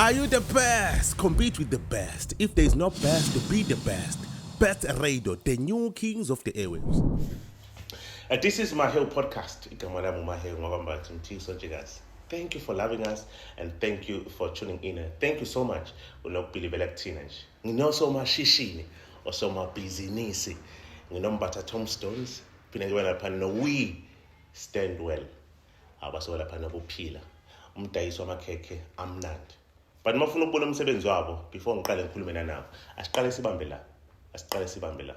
Are you the best? Compete with the best. If there is no best, be the best. Best Radio, the new kings of the airwaves. This is Mahewu Podcast. Igama lami uMahewu ngoba Mthiso Ntshikazi. Thank you for loving us and thank you for tuning in. Thank you so much. Unokubhilivela kuthina nje. Nginosomashishini, osomabhizinisi. NginoMbatha Tombstones. Phinde ngibe lapha no We Stand Well. Abasuka lapha nokuphila. Umdayisi wamakhekhe amnandi. But uma ufuna ukubona umsebenzi wabo before ngiqale ngikhulume nanabo, asiqale sibambe la. Asiqale sibambe la.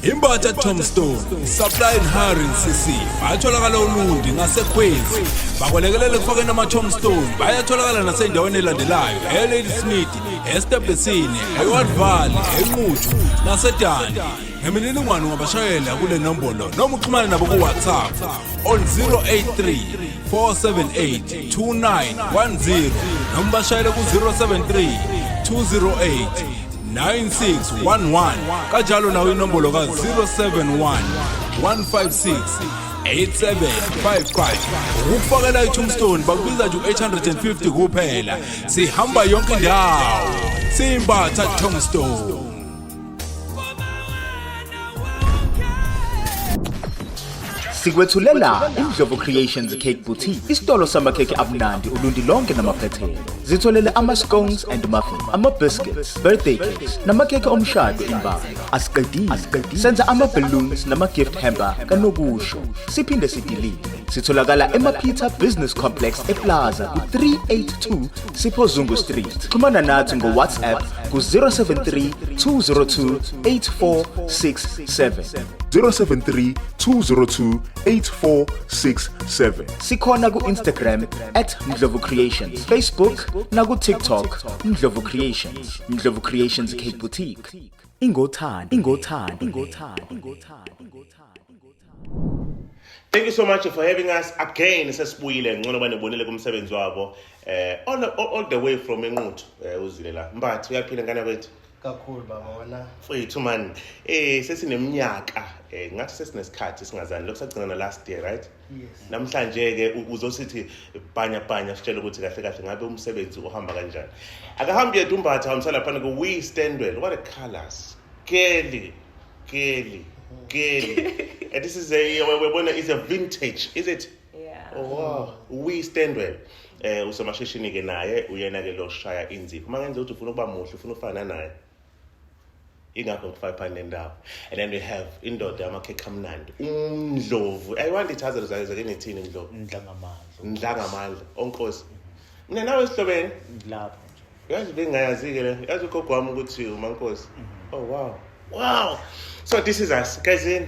Imbatha Tombstone, Supply and Hiring CC, bayatholakala Ulundi ngaseKhwezi. Bakwelekelela ekufakeni ama-tombstone, bayatholakala nasey'ndaweni elandelayo, eLadysmith, eStebhesini, eWhite Valley, eNquthu, naseDundee. Ngemininingwane ungabashayela kule nombolo noma uxhumane nabo ku-WhatsApp on 083 478 2910 noma bashayele ku-073 208 9611 kanjalo nawo inombolo ka-071 156 8755. Ukufakela i-tombstone bakubiza nje u-850 kuphela. Sihamba yonke indawo, Simbatha Tombstone. Sikwethulela Indlovu Creations Cake Boutique, isitolo samakhekhe amnandi ulundi lonke namaphethelo. Zitholele ama-scones and muffins, ama-biscuits, birthday cakes namakhekhe omshado imbala. Asiqedile, senza ama-balloons nama-gift hamper kanokusho. Siphinde sidilive. Sitholakala eMaphitha Business Complex ePlaza ku-382 Sipho Zungu Street. Xhumana nathi ngo-WhatsApp ku-073 202 8467. 073 202 8467. Sikhona ku-Instagram at Ndlovu Creations, Facebook naku-TikTok Ndlovu Creations, Ndlovu Creations Cake Boutique. Ingothando, ingothando, ingothando, ingothando, ingothando. Thank you so much for having us again. Sesibuyile ngcono banibonile kumsebenzi wabo. All the way from eNquthu uzile la. Mbathi uyaphila ngane kwethu? Kakhulu baba wona. Mfethu man, sesineminyaka, ngathi sesinesikhathi singazani. Lokho sagcina na last year, right? Yes. Namhlanje ke uzosithi bhanya bhanya sitshele ukuthi kahle kahle ngabe umsebenzi uhamba kanjani. Akahambi yedwa uMbatha, hamsala lapha ku We Stand Well. What a colors. Kelly, Kelly, Kelly. And this is a we it's a vintage, is it? Yeah. Oh wow. We Stand Well. Usomashishini ke naye uyena ke lo shaya inzipho. Uma ngenza ukuthi ufuna ukuba muhle, ufuna ufana naye. Ingakho ngifaka phandle nendawo. And then we have indoda yamakhekhe amnandi, uMdlovu. I want ithazelo zayo zake nithini Ndlovu? Ndlangamandla. Ndlangamandla. Onkosi. Mina nawe sihlobene. Lapho nje. Yazi bengayazi ke le. Yazi ugogo wami ukuthi uMankosi. Oh wow. Wow. So this is us. Guys in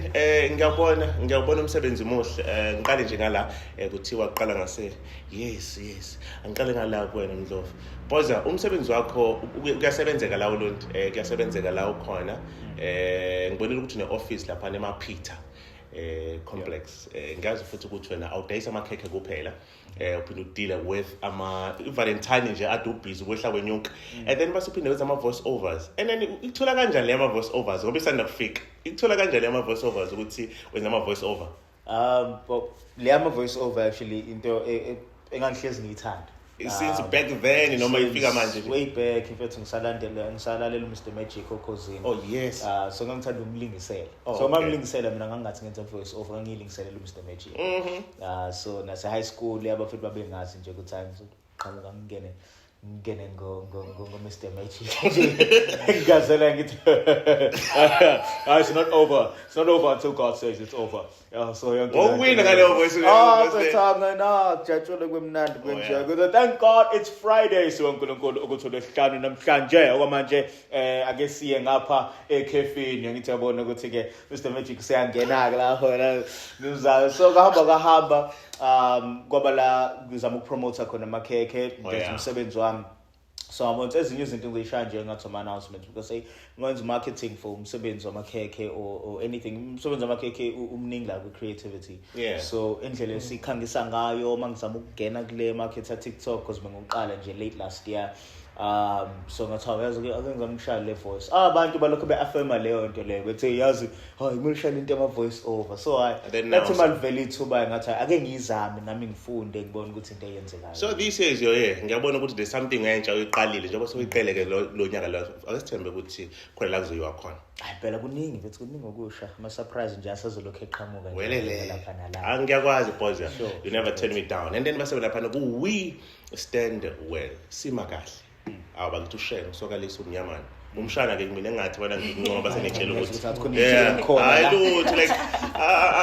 ngiyabona umsebenzi muhle. Ngiqale nje ngala kuthiwa qala ngase yes yes. Angiqale ngala kuwena Ndlovu. Boza umsebenzi wakho kuyasebenzeka la uLundi, kuyasebenzeka la ukhona. Ngibonile ukuthi une office lapha eMaphitha complex. Ngiyazi futhi ukuthi wena awudayisa amakhekhe kuphela. Uphinde udeal with ama Valentine nje ade ubhizi kwehla kwenyuka. And then base uphinde wenza ama voice overs. And then ikuthola kanjani le ama voice overs ngoba isanda kufika. Ikuthola kanjani le ama voice overs ukuthi wenza ama voice over? But le ama voice over actually into engangihlezi ngiyithanda. Since back then noma ifika manje nje? Way back in fact ngisalalela uMr Magic okhosini. Oh yes. So ngangithanda umlingisela. Oh, So okay. mamlingisela mina ngangathi ngenza voice over ngangilingiselela uMr Magic. So nase high school abafethu babengazi nje ukuthi hayi ngizoqhamuka ngingene ngo Mr Magic. Ngazela ngithi it's not over. It's not over until God says it's over. Yeah, so yonke le nto Wawuwina ngaleyo voice leyo, voice leyo. Sethanga na kujatshulwe kwemnandi Oh, kwenje. yeah. Kodwa thank God it's Friday, so uNkulunkulu ukuthi lwesihlanu namhlanje okwamanje ake siye ngapha ekhefini. Ngithi yabona ukuthi ke Mr Magic siyangena ke la khona ngizalo. So kahamba kwaba la ngizama ukupromote khona amakhekhe, Oh, ngenza yeah. umsebenzi wami. So ngabona ezinye izinto ngizishaya nje ngathi ama announcements because hey wenza marketing for umsebenzi wamakhekhe or anything. Umsebenzi wamakhekhe umningi la ku creativity. Yeah. So indlela esikhangisa ngayo uma ngizama ukungena kule market ya TikTok because bengiqala nje late last year. So ngathi hawu, yazi ake ngizame ukushaya le voice. Abantu balokhu be-affirma leyo nto leyo, bethe yazi hayi kumele ushayele into yama-voice over. So hayi, And then now lathi malivele ithuba, ngathi hayi, ake ngiyizame nami, ngifunde, ngibone ukuthi into eyenzekayo. So this year is your year. Ngiyabona ukuthi there's something entsha oyiqalile, njengoba sewuyiqele-ke lo nyaka lo. Ake sithembe ukuthi khona la kuzoyiwa khona. Hayi phela, kuningi mfethu, kuningi okusha, ama-surprise nje asazolokhu eqhamuka nje Welele. lapha nalapha. Angiyakwazi, boys. Sure, You never turn me down. And then base laphana ku We Stand Well, sima kahle. Awu bakithi, ushenge usokalisa umnyamana umshana ke mina engathi wena nginqoba base ngitshela ukuthi Ukuthi khona Yeah. itiye khona Hayi la. lutho, like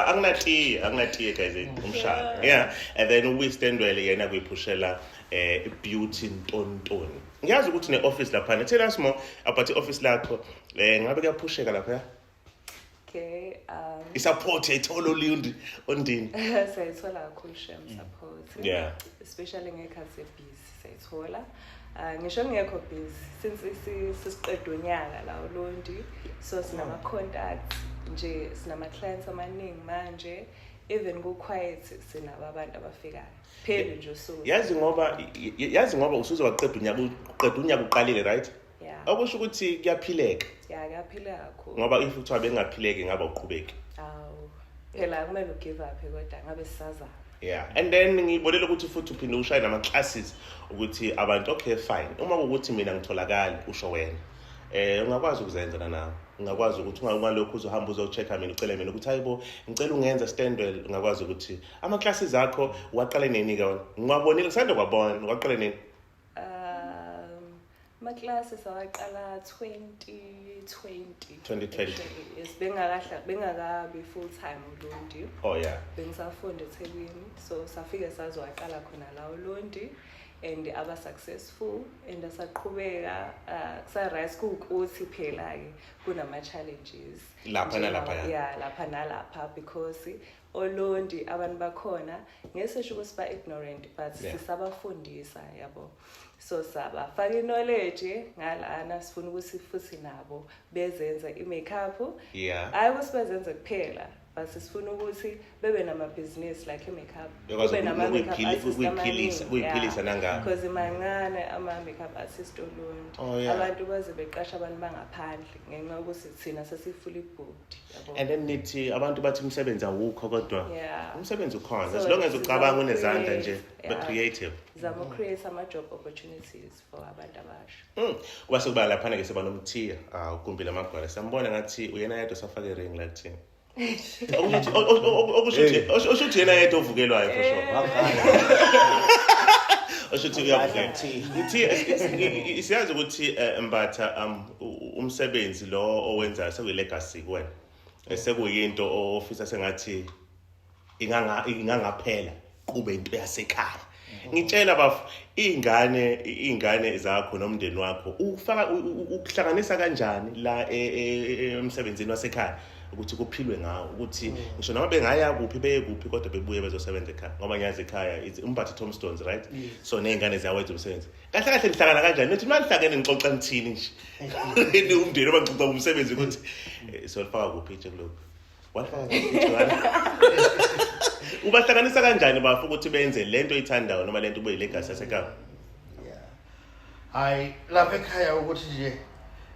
anginatiye, anginatiye guys, umshana. Yeah, and then We Stand Well yena kuyiphushela beauty ntontoni. Ngiyazi ukuthi ne-office laphana. Tell us more about i-office lakho. Ngabe kuyaphusheka lapha? Okay. I-support yayithola olundi ondini? Siyayithola kakhulu shem support. Especially ngekhathi ebusy siyayithola. Ngisho ngekho busy since sisiqeda unyaka la uLundi, so sinama contacts nje, sinama clients amaningi manje. Even ku quiet sinabo abantu abafikayo. Phela nje usuku. Yazi ngoba usuze waqeda unyaka, uqeda unyaka uqalile, right? Yeah. Okusho ukuthi kuyaphileka. Yeah, kuyaphila kakhulu. Ngoba if kuthiwa bengaphileki, ngabe uqhubeki. Awu. Phela kumele ugive up, kodwa ngabe sisazama. Yeah, and then ngibonele ukuthi futhi uphinde ushaye nama-classes ukuthi abantu, okay fine, uma kuwukuthi mina ngitholakali, usho wena, ungakwazi ukuzenza nawe, ungakwazi ukuthi ungalokhu uzohamba uzo-check-a mina, ucele mina ukuthi hayibo, ngicela ungenza Standwell. Ungakwazi ukuthi ama-classes akho waqale nini-ke wona? Ngiwabonile, ngisanda kwabona. Waqale nini? Amaklasi sawaqala 2020. 2020. Actually. Yes, bengakahla bengakabi full time uLundi. Bengisafunda eThekwini, so safike sazowaqala khona la uLundi and aba successful and asaqhubeka, kusa right, kuwukuthi phela ke kunama challenges. Lapha nalaphaya. Yeah, lapha nalapha, because olondi abantu bakhona ngesisho ukuthi ba ignorant, but sisabafundisa yabo, so sabafaka knowledge ngalana, sifuna ukuthi futhi nabo bezenze i-makeup. Hayi ukuthi bezenze kuphela, but sifuna ukuthi bebe namabhizinisi like i-makeup. Bekwazi Kube nama-makeup artist ukuyiphilisa amaningi, nangapha. Because mancane ama-makeup artist olundi. Abantu baze beqasha abantu bangaphandle ngenxa yokuthi thina sesi-fully booked yabo. And then nithi abantu bathi umsebenzi awukho, kodwa umsebenzi ukhona, So, as long as ucabanga, sizama unezandla nje, create, be yeah. creative. Zama ucreate ama-job opportunities for abantu abasha. Kwase kuba laphana ke sebanomthiya, ah, ugumbi lamagwala. Siyambona ngathi uyena yedwa osafake ring la kuthina. Okusho ukuthi yena yedwa ovukelwayo for sure. Osho ukuthi uyavukela. Mthiya, siyazi ukuthi Mbatha, umsebenzi lo owenzayo sekuyi-legacy kuwena. Sekuyinto ofisa sengathi ingangaphela kube into yasekhaya. Ngitshela bafo, iy'ngane zakho nomndeni wakho ufaka ukuhlanganisa kanjani la emsebenzini wasekhaya ukuthi kuphilwe ngawo, ukuthi ngisho noma bengaya kuphi, beye kuphi, kodwa bebuye bezosebenza ekhaya? Ngoba ngiyazi ekhaya it's Umbatha Tombstones, right? So ney'ngane ziyawenza umsebenzi kahle kahle. Nihlangana kanjani? Nithi uma nihlangene nixoxa nithini nje niwumndeni, oba nixoxa umsebenzi ukuthi solifaka kuphi itshe kulokhu, walifaka kuphi itshe lana? Ubahlanganisa kanjani bafo ukuthi benze lento oyithandayo noma lento kube yilegacy yasekhaya? Yeah. Hayi, lapha ekhaya ukuthi nje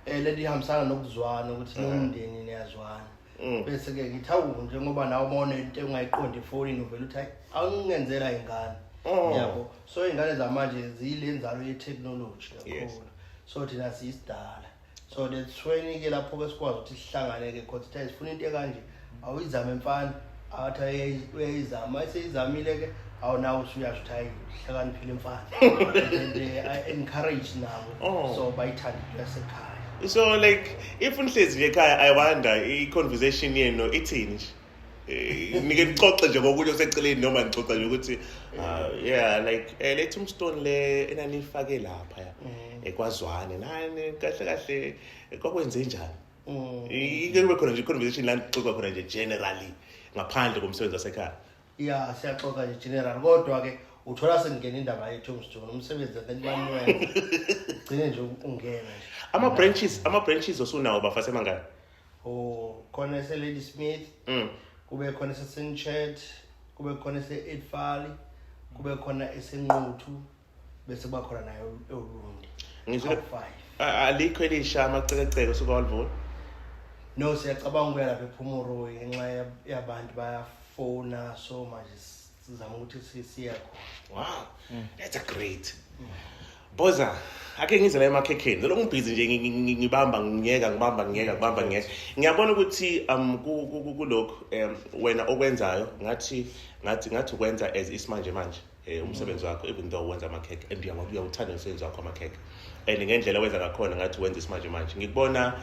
lento ihambisana nokuzwana, ukuthi nomndeni niyazwana. Bese ke ngithi awu, njengoba nawe ubona into engayiqondi efonini, uvela uthi hayi, awungenzela ingane. Yabo. So ingane zamanje ziyilenzalo ye-technology kakhulu. So thina siyisidala. So that's when ke lapho ke sikwazi ukuthi sihlangane ke khona, sithi sifuna into ekanje, awuyizame mfana, athi uyayizama, eseyizamile ke, awunawo usuyasho ukuthi hayi, hlakaniphile mfana, and I encourage nabo. So bayithanda into yasekhaya. So like if nihlezi nje ekhaya, I wonder i-conversation yenu ithini nje? Nike nixoxe nje ngokunye oseceleni noma nixoxa nje ukuthi yeah, like le tombstone le enanifake lapha ekwazwane nani, kahle kahle kwakwenze njani? Ike kube khona nje i-conversation la nixoxa khona nje generally ngaphandle komsebenzi wasekhaya? Ya, siyaxoxa nje general, kodwa ke uthola sengena indaba ye-tombstone, umsebenzi kanti baniwenza ugcine nje ungena nje. Ama-branches osunawo bafase mangani? Oh, khona ese-Ladysmith, kube khona ese-St kube khona ese-Edfali, kube khona eseNquthu, bese kuba khona nayo eUlundi. Ngizwile Awu-five. Alikho elisha amacekeceke usuke walivula. No, siyacabanga ukuya lapha ePhumuroyi ngenxa yabantu bayafona, so manje sizama ukuthi siye khona. Wow. That's a great. Boza, ake ngize la emakhekheni. Lo ngibhizi nje ngibamba ngiyeka ngibamba ngiyeka ngibamba ngiyeka. Ngiyabona ukuthi kulokhu wena okwenzayo ngathi ukwenza as isimanje manje. Umsebenzi wakho, even though wenza amakhekhe and uyawuthanda umsebenzi wakho amakhekhe. And ngendlela owenza ngakhona ngathi wenza isimanje manje. Ngikubona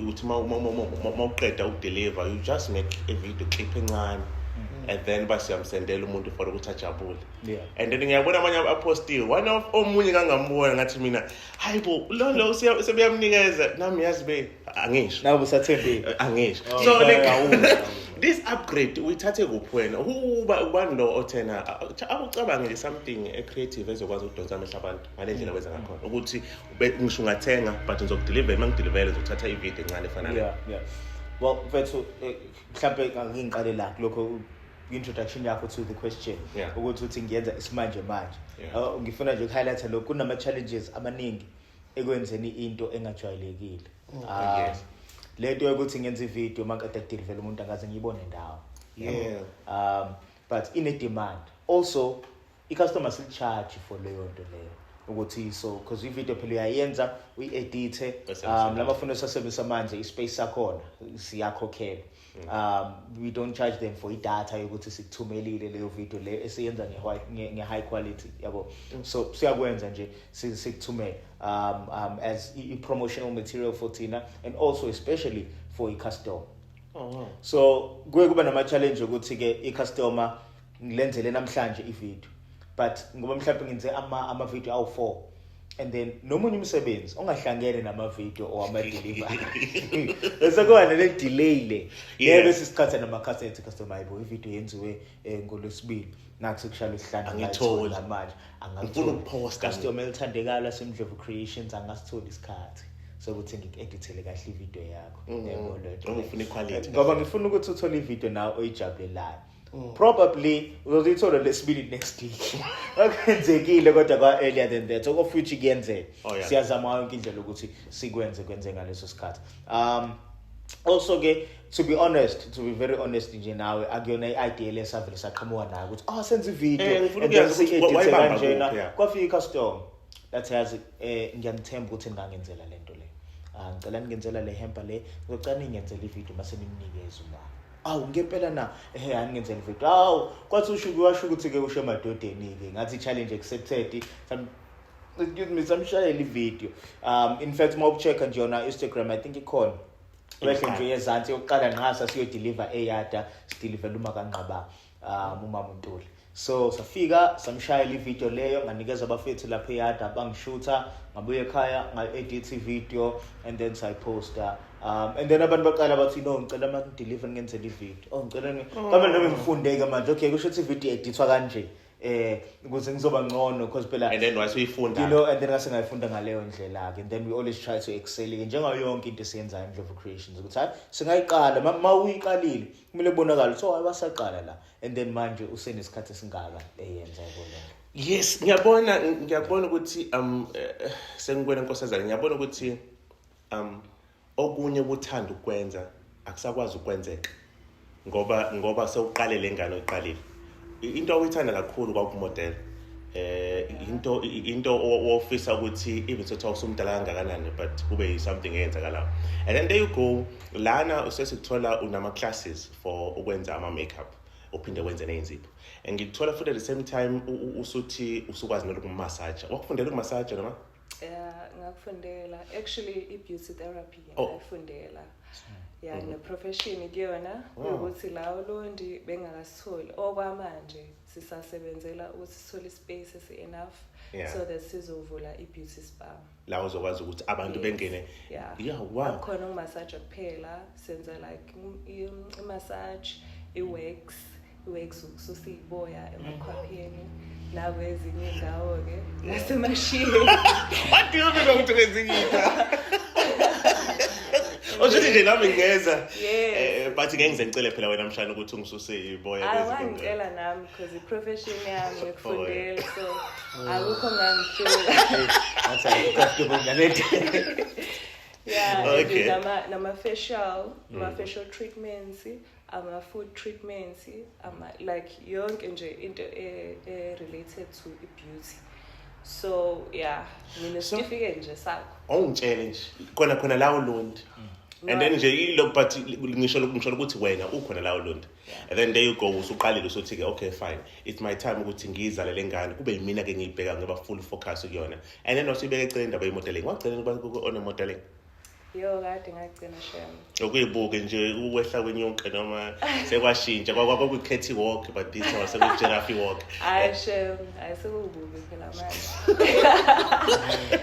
uthi ma uqeda ukudeliver, you just make a video clip encane. And then bese uyamsendela umuntu for ukuthi ajabule. And then ngiyabona amanye apostiwe. One of omunye ngangambona ngathi mina, hayibo, lo sebeyamnikeza nami yazi be angisho. Nawe usathembile. Angisho. Oh, So okay, like awuzwa. this upgrade uyithathe kuphi wena? Ubani lo othena akucabange nje something e creative ezokwazi ukudonsa amehlo abantu ngale ndlela wenza ngakhona ukuthi ngisho ungathenga but ngizokudeliver, mangideliver ngizothatha i-video encane efana le. Yeah. Well, mfethu, mhlambe ngiqale la kulokho introduction yakho to the question. Ukuthi uthi ngiyenza isimanje manje. Ngifuna nje ukuhighlight lokhu, kunama challenges amaningi ekwenzeni into engajwayelekile. Lento yokuthi ngenze ivideo mangikade kudeliver umuntu angaze ngiyibone ndawo. But in a demand. Also i-customer still charge for leyo nto leyo. Ukuthi so because i-video phela uyayenza, uyi-edite, Bese uyasebenza. lamafoni esasebenzisa manje i-space sakhona siyakhokhela. We don't charge them for i-data yokuthi sikuthumelile leyo video le esiyenza nge-high quality, yabo. So siyakwenza nje sikuthumele as i-promotional material for thina and also especially for i-customer. Oh, wow. So kuye kuba nama challenge ukuthi ke i-customer ngilenzele namhlanje i-video, but ngoba mhlawumbe ngenze ama video awu 4 and then nomunye umsebenzi ongahlangene nama video or ama delivery bese kuba nale delay le. Yebo, sisiqhatha nama customer, customer ayibo i-video yenziwe ngolwesibili, nakho sekushaya isihlanu, Angitholi. angayitholi manje. Ngifuna Angitholi. ukuposta. Customer elithandekayo laseMdlovu Creations angasitholi isikhathi sokuthi ngikuedithele kahle i-video yakho. Yebo, le nto Ngoba ufuna le. i-quality. Ngoba ngifuna ukuthi uthole i-video nawe oyijabulelayo. Probably uzoyithola lesibili next week. Okwenzekile kodwa kwa earlier than that. Of which kuyenzeka. Oh, yeah. Siyazama yonke indlela ukuthi sikwenze kwenze ngaleso sikhathi. Also ke, to be honest, to be very honest nje nawe, akuyona i-idea lesavele saqhamuka nayo ukuthi oh senze i-video Ngifuna and then ukuyazi ukuthi si-edithe wayibamba kanjena. kuphi, yeah. Kwafika i-customer lathi yazi ngiyanithemba ukuthi ningangenzela lento le. Ngicela ningenzela le hamper le, ngizocela ningenzele i-video mase nimnikeze uma. Awu ngempela na, aningenzele i-video. Awu kwathi usho washo ukuthi ke usho emadodeni ke, ngathi challenge accepted. Some, excuse me, samshayela i-video. In fact uma ucheck nje yona Instagram, I think ikhona. Wehle nje ezansi yokuqala nqasa siyo deliver eyada, sideliver uma kaNqaba, umama uNtuli. So safika samshayela i-video leyo, nganikeza abafethu lapha eyada bangishutha, ngabuya ekhaya nga-edit i-video and then sayiposta. And then abantu baqala bathi no, ngicela ma deliver ngenzele i-video. Oh, ngicela kambe noma ngifundeke manje, okay, kusho ukuthi i-video edithwa kanje. Ukuze ngizoba ngcono because phela And then wasuyifunda. You know, and then ngase ngayifunda ngaleyo ndlela ke. And then we always try to excel ke njengayo yonke into esiyenzayo eMdlovu Creations ukuthi hayi singayiqala, ma uyiqalile kumele kubonakale so hayi wasaqala la, and then manje usenesikhathi esingaka eyenza yabo le nto. Yes, ngiyabona ukuthi sengibona inkosazana, ngiyabona ukuthi okunye uthanda ukwenza akusakwazi ukwenzeka ngoba sewuqale le ngane oyiqalile. Into oyithanda kakhulu kwakumodel. Into ofisa ukuthi even sothiwa usumdala kangakanani but kube something eyenzakalayo. And then there you go, lana usesikuthola unama classes for ukwenza ama makeup, uphinde wenze nezinzipho. And ngikuthola futhi at the same time usuthi usukwazi nokumassage. Wakufundela ukumassage noma? Yeah, ngakufundela. Actually i-beauty therapy Oh. ngayifundela. Yeah, ne-profession kuyona Wow. ukuthi la Ulundi bengakasitholi okwamanje sisasebenzela ukuthi sithole ispace esi enough so that sizovula i-beauty spa. La uzokwazi ukuthi abantu Yes. bengene. Yeah. Yeah, wow. Akukhona ukumassage kuphela, senza like i-massage, i-wax, i-wax ukususa iboya emakhwapheni nakwezinye iy'ndawo ke nasemashini. What do you mean ukuthi kwezinye iy'ndawo? Oshuthi nje nami ngingeza. Yes. But ngeke ngize ngicele phela wena mshana ukuthi ungisuse iboya Hayi, kwezinto. wangicela nami because i-profession yami Oh, ngikufundele, so akukho ngangihlula. Ngathi ayikho ngalento. Yeah, Okay. and nama-facial, ama-facial treatments, ama-food treatments, ama like yonke nje into e-related to i-beauty. So yeah, ngine-certificate nje sakho. Awungitshele nje. Khona khona la uLundi. And then nje ilo, but ngisho ukuthi wena ukhona la uLundi. And then there you go, usuqalile usuthi ke, okay, fine. It's my time ukuthi ngiyizale lengane, kube yimina ke ngiyibheka ngoba full focus kuyona. And then wasibeka eceleni indaba ye-modeling. Wagcina ukuba on modeling. Yo, kade ngagcina, shem. Ukuyibuke nje ukwehla kwenyonke noma sekwashintsha kwakuyi-cat walk, but this time sekuyi-giraffe walk. Hayi shem, hayi, sekukubi phela manje.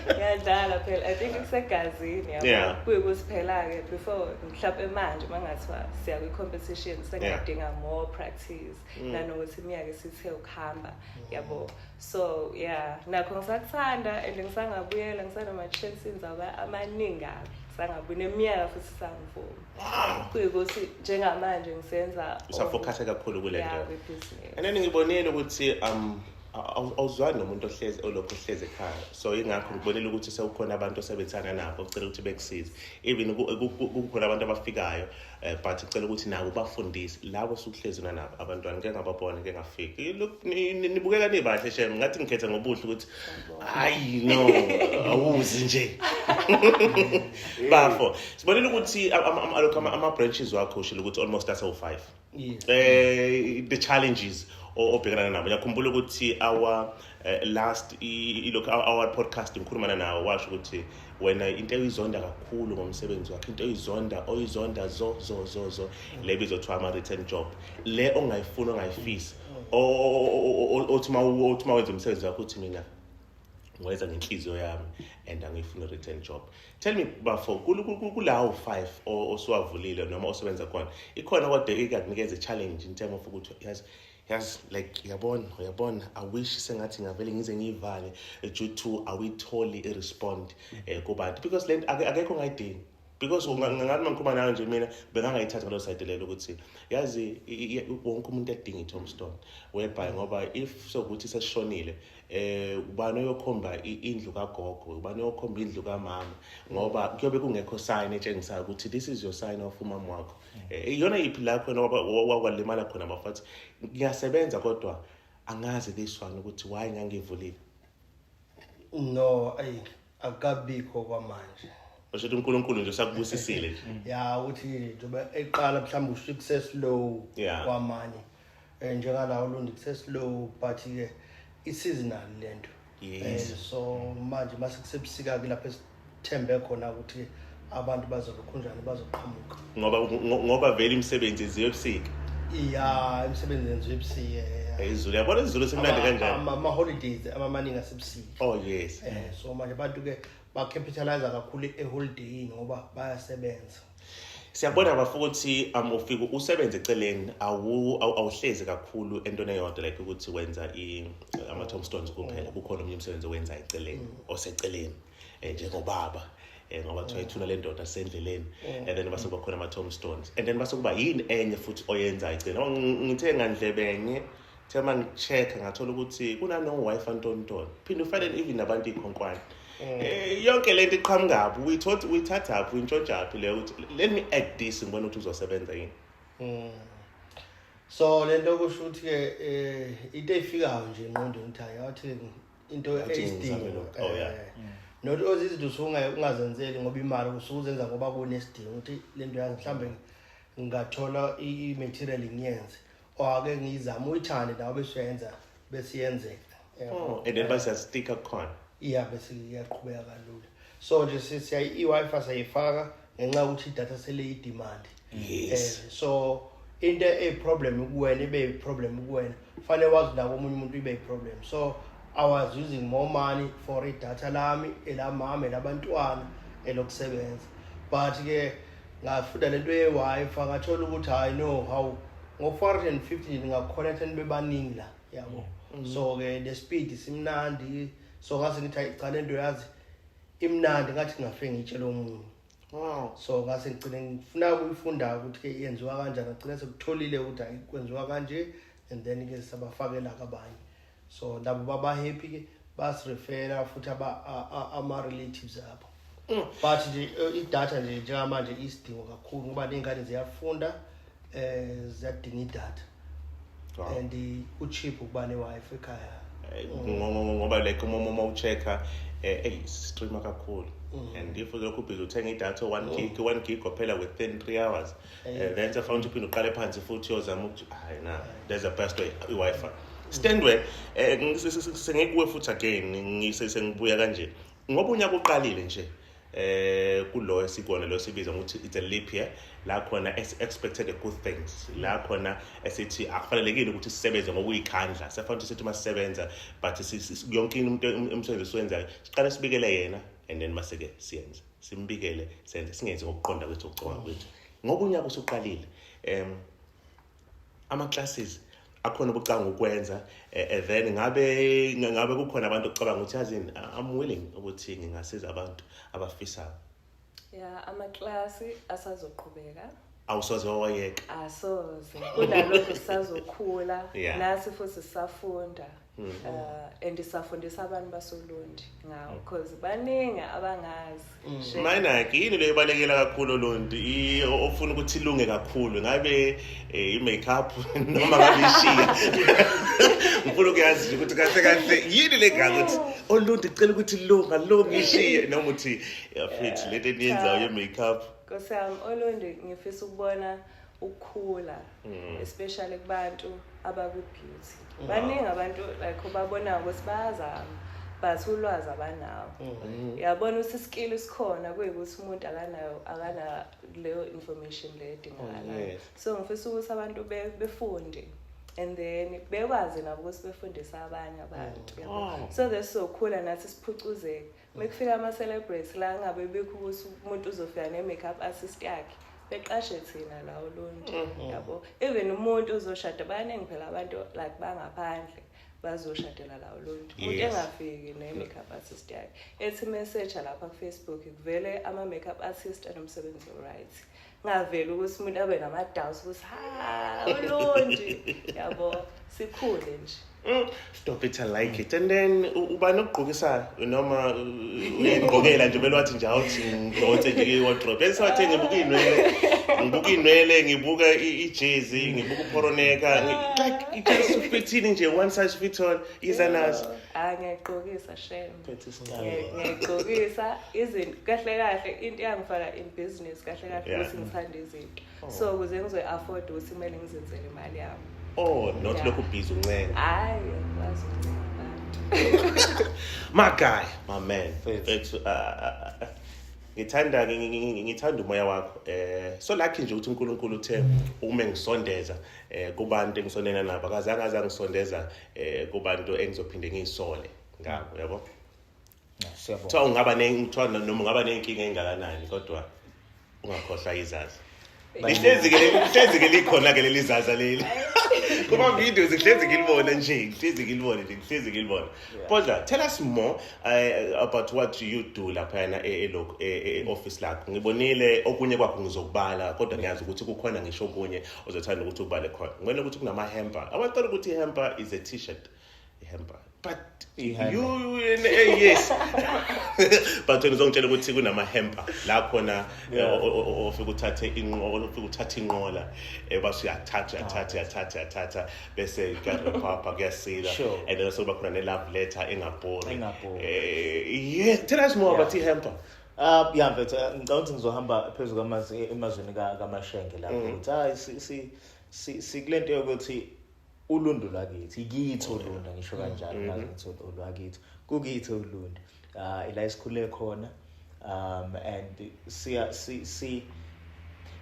Ngiyadlala phela, I think kusegazini, yabo. Kuyikuthi phela-ke before mhlawumbe manje uma ngathiwa siya kwi-competition sengiyadinga more practice, nanokuthi iminyaka isithe ukuhamba, yabo. So yeah, nakho ngisakuthanda and ngisangabuyela, ngisanama-chances amaningi kabi. Sangabuya neminyaka futhi sangivuma. Kuyikuthi njengamanje ngisenza Usafocuse kakhulu kule yeah, nto. kwi-business. And then ngibonile ukuthi awuzwani nomuntu ohlezi olokhu ohlezi ekhaya, so ingakho ngibonile ukuthi sekukhona abantu osebenzisana nabo, ucela ukuthi bekusize, even kukhona abantu abafikayo, but ucela ukuthi nabo bafundise labo osukuhlezi nabo abantwana. Ngike ngababona, ngike ngafika. Look, nibukeka nibahle shem, ngathi ngikhetha ngobuhle ukuthi hayi no, awuzi nje bafo. Sibonile ukuthi alokhu ama-branches wakho ushilo ukuthi almost asewu-5. Yes. The challenges obhekana nabo, ngiyakhumbula ukuthi our last ilokhu our podcast ngikhulumana nawe, washo ukuthi wena into oyizonda kakhulu ngomsebenzi wakho, into oyizonda zo zo zo zo le bizothiwa ama-return job, le ongayifuni, ongayifisi, othi ma wenza umsebenzi wakho uthi mina ngiwenza ngenhliziyo yami and angiyifuni return job. Tell me bafo, kulawo 5 osuwavulile noma osebenza khona, ikhona kodwa ikakunikeza i-challenge in terms of ukuthi yazi yazi like uyabona uyabona, I wish sengathi ngavele ngize ngiyivale due to awuyitholi i-respond kubantu, because le nto akekho ongayidingi, because ngathi mangikhuluma nawe nje mina bengangayithatha ngalo side lelo ukuthi yazi wonke umuntu edinga i-tombstone, whereby ngoba if sokuthi sesishonile, ubani oyokhomba indlu kagogo, ubani oyokhomba indlu kamama, ngoba kuyobe kungekho sign etshengisayo ukuthi this is your sign of umama wakho. Iyona yiphi la khona wakwalimala khona bafathi ngiyasebenza kodwa angazi this one ukuthi why ngangivulile? No, ayi, akabikho kwamanje. Usho ukuthi uNkulunkulu nje usakubusisile nje. Ya, ukuthi njengoba eqala mhlawumbe usho kuse-slow kwamanye, njengalawo Lundi kuse-slow, but ke i-seasonal lento. So manje mase kusebusika ke lapho esithembe khona ukuthi abantu bazokhunjani, bazoqhamuka. Ngoba vele imisebenzi yenziwe ebusika. Ya, imisebenzi yenziwe ebusika, ya. Izulu, yabona izulu simnandi kanjani? Ama-holidays amaningi asebusika. Oh yes. So manje abantu ke ba-capitalize kakhulu eholidayini ngoba bayasebenza. Siyabona bafo ukuthi ufike usebenze eceleni, awuhlezi kakhulu entweni eyodwa, like ukuthi wenza ama-tombstones kuphela, kukhona omunye umsebenzi owenza eceleni, oseceleni, njengobaba, ngoba kuthiwa ithuna lendoda sendleleni, and then base kuba khona ama-tombstones, and then base kuba yini enye futhi oyenza eceleni. Ngoba ngithe ngandlebenye, ngithe uma ngi-check-a ngathola ukuthi kunano-wifi ntontoni, phinde ufane even nabantu iy'khonkwane. Yonke lento iqhamukaphi, uyithathaphi, uyintshontshaphi leyo ukuthi let me add this, ngibone ukuthi uzosebenza yini? So lento kusho ukuthi-ke into eyifikayo nje engqondweni ukuthi hayi, awuthi into Awuthi eyisidingo. ngizame lokhu. Oh, yeah. Not izinto usuke ungazenzeli ngoba imali usuke uzenza ngoba kunesidingo ukuthi le nto yazi mhlawumbe ngingathola i-material ngiyenze, or ake ngiyizame, uyithande nawe bese uyayenza, bese iyenzeka. Yabo. Oh, and then bese siyasticka khona. Yeah, bese iyaqhubeka kalula. So nje i-Wi-Fi siyayifaka ngenxa yokuthi idatha seleyi-demand. So into eyi-problem kuwena ibe yi-problem kuwena, fanele wazi nako omunye umuntu ibe yi-problem. So I was using more money for idatha lami, elamama, elabantwana, elokusebenza. But ke ngafunda lento ye-Wi-Fi, ngathola ukuthi hayi no, hawu, ngo-450 nginga-connecta nibe baningi la, yabo. So ke le speed simnandi, so ngase ngithi hayi cha, lento yazi imnandi, ngathi ngingafike ngitshele omunye. Wow. So ngase ngigcine ngifuna ukuyifunda ukuthi ke yenziwa kanjani, ngigcine sekutholile ukuthi hayi, kwenziwa kanje, and then ke sabafakela kabanye, so nabo baba happy ke, basirefera futhi ama relatives abo. But nje idatha nje njengamanje isidingo kakhulu ngoba ney'ngane ziyafunda, ziyadinga idatha. And ku-cheap ukuba ne-Wi-Fi ekhaya. Ngoba like uma u-check-a, eyi, streama kakhulu, and if ulokhu busy uthenga idatha 1 gig, 1 gig kuphela within 3 hours, then sefuna ukuthi uphinde uqale phansi futhi uyozama ukuthi hayi na, there's a best way, i-Wi-Fi. Standway, sengikuwe futhi again, sengibuya kanje ngoba unyaka uqalile nje, kulo esikona lo sibiza ngokuthi it's a leap year, la khona expected a good things, la khona esithi akufanelekile ukuthi sisebenze ngokuyikhandla, sefanele ukuthi sithi masisebenza, but yonke into, umsebenzi esiwenzayo, siqale sibikele yena and then mase-ke siyenze, simbikele, senze, singenzi ngokuqonda kwethu, ukucabanga kwethu. Ngoba unyaka usuqalile, ama-classes akhona ukucanga ukwenza, then ngabe kukhona abantu okucabanga ukuthi yazini, I'm willing ukuthi ngingasiza abantu abafisayo? Ya, amaklasi asazoqhubeka. Awusoze wawayeka? Asoze, kunalokho sisazokhula. Nathi futhi sisafunda, and sisafundisa abantu basoLundi ngawo because baningi abangazi. Shame. Mina-ke yini leyo ibalekela kakhulu Olundi, ofuna ukuthi ilunge kakhulu, ngabe i-makeup noma ngabe ishiya? Ngifuna ukuyazi nje ukuthi kahle kahle yini le ngazi ukuthi Olundi cela ukuthi lunga lunga ishiye, noma uthi futhi lento eniyenzayo ye-makeup. Nkosi yami, Olundi ngifisa ukubona ukukhula, especially kubantu abaku-beauty. Baningi abantu like ubabonayo ukuthi bayazama but ulwazi abanawo. Yabona ukuthi iskill sikhona, kuyikuthi umuntu akanayo, akana leyo information le edingakalayo. So ngifisa ukuthi abantu befunde and then bekwazi nabo ukuthi befundise abanye abantu, yabo. So that sizokhula nathi, siphucuzeke. Mekufika ama-celebrities la, ngabe bikho ukuthi umuntu uzofika ne-makeup artist yakhe, beqashe thina la Olundi, yabo. Even umuntu uzoshada, baningi phela abantu like bangaphandle bazoshadela la Olundi, umuntu engafiki ne-makeup artist yakhe, ethi message lapha ku-Facebook kuvele ama-makeup artist anomsebenzi o-right, ngaveli ukuthi umuntu abe nama-doubts ukuthi ha, Ulundi, yabo. Sikhule nje. Stop it, I like it. And then ubani okugqokisayo, noma uyigqokela nje, vele wathi nje awuthi ngidonse nje i-wardrobe? Yazi sawathe ngibuka iy'nwele, ngibuka iy'nwele, ngibuka ijezi, ngibuka uphoroneka, like it just fitini nje, one size fit all, iza nazo. Ah, ngiyayigqokisa, shame. Phethe isihlalo. Ngiyayigqokisa izinto kahle kahle. Into yangifaka in business kahle kahle ukuthi ngithanda izinto, so ukuze ngizoyi-afford ukuthi kumele ngizenzele imali yami. Oh, not lokhu busy uncenga. Hhayi, angikwazi ukuncenga abantu. My guy, my man. Mfethu. Mfethu, ngithanda ngithanda umoya wakho. So lucky nje ukuthi uNkulunkulu uthe uma ngisondeza kubantu engisondena nabo, akazange azangisondeza kubantu engizophinde ngiyisole ngabo, yabo. Yeah, siyabonga. Kuthiwa ungaba ne kuthiwa noma ungaba nenkinga engakanani, kodwa ungakhohlwa izazi. Lihlezi ke likhona ke leli zaza leli. Kuma videos ngihlezi ngilibona nje, ngihlezi ngilibona nje, ngihlezi ngilibona. Kodwa tell us more about what you do laphayana elokhu e-office lakho. Ngibonile okunye kwakho ngizokubala, kodwa ngiyazi ukuthi kukhona ngisho okunye ozothanda ukuthi ubale khona. Ngibona ukuthi kunama hamper. I thought ukuthi hamper is a t-shirt. Hamper. But I-hamper. you yes. But wena uzongitshela ukuthi kunama hamper la khona ofika uthathe inqola, ofika uthathe inqola, bese uyathatha, uyathatha, uyathatha, uyathatha, bese kuyarepapa, kuyasila, and then sokuba khona ne love letter engabhori. Engabhori. Yes, tell us more about i-hamper. Yeah, mfethu, ngicabanga ukuthi ngizohamba phezu kwamazwi emazweni kaMashenge lapho ukuthi hayi, si si si sikulento yokuthi Ulundi lwakithi, ikithi Ulundi, ngisho kanjalo, ngazi ukuthi olwakithi kukithi Ulundi, ila esikhule khona, and siya si si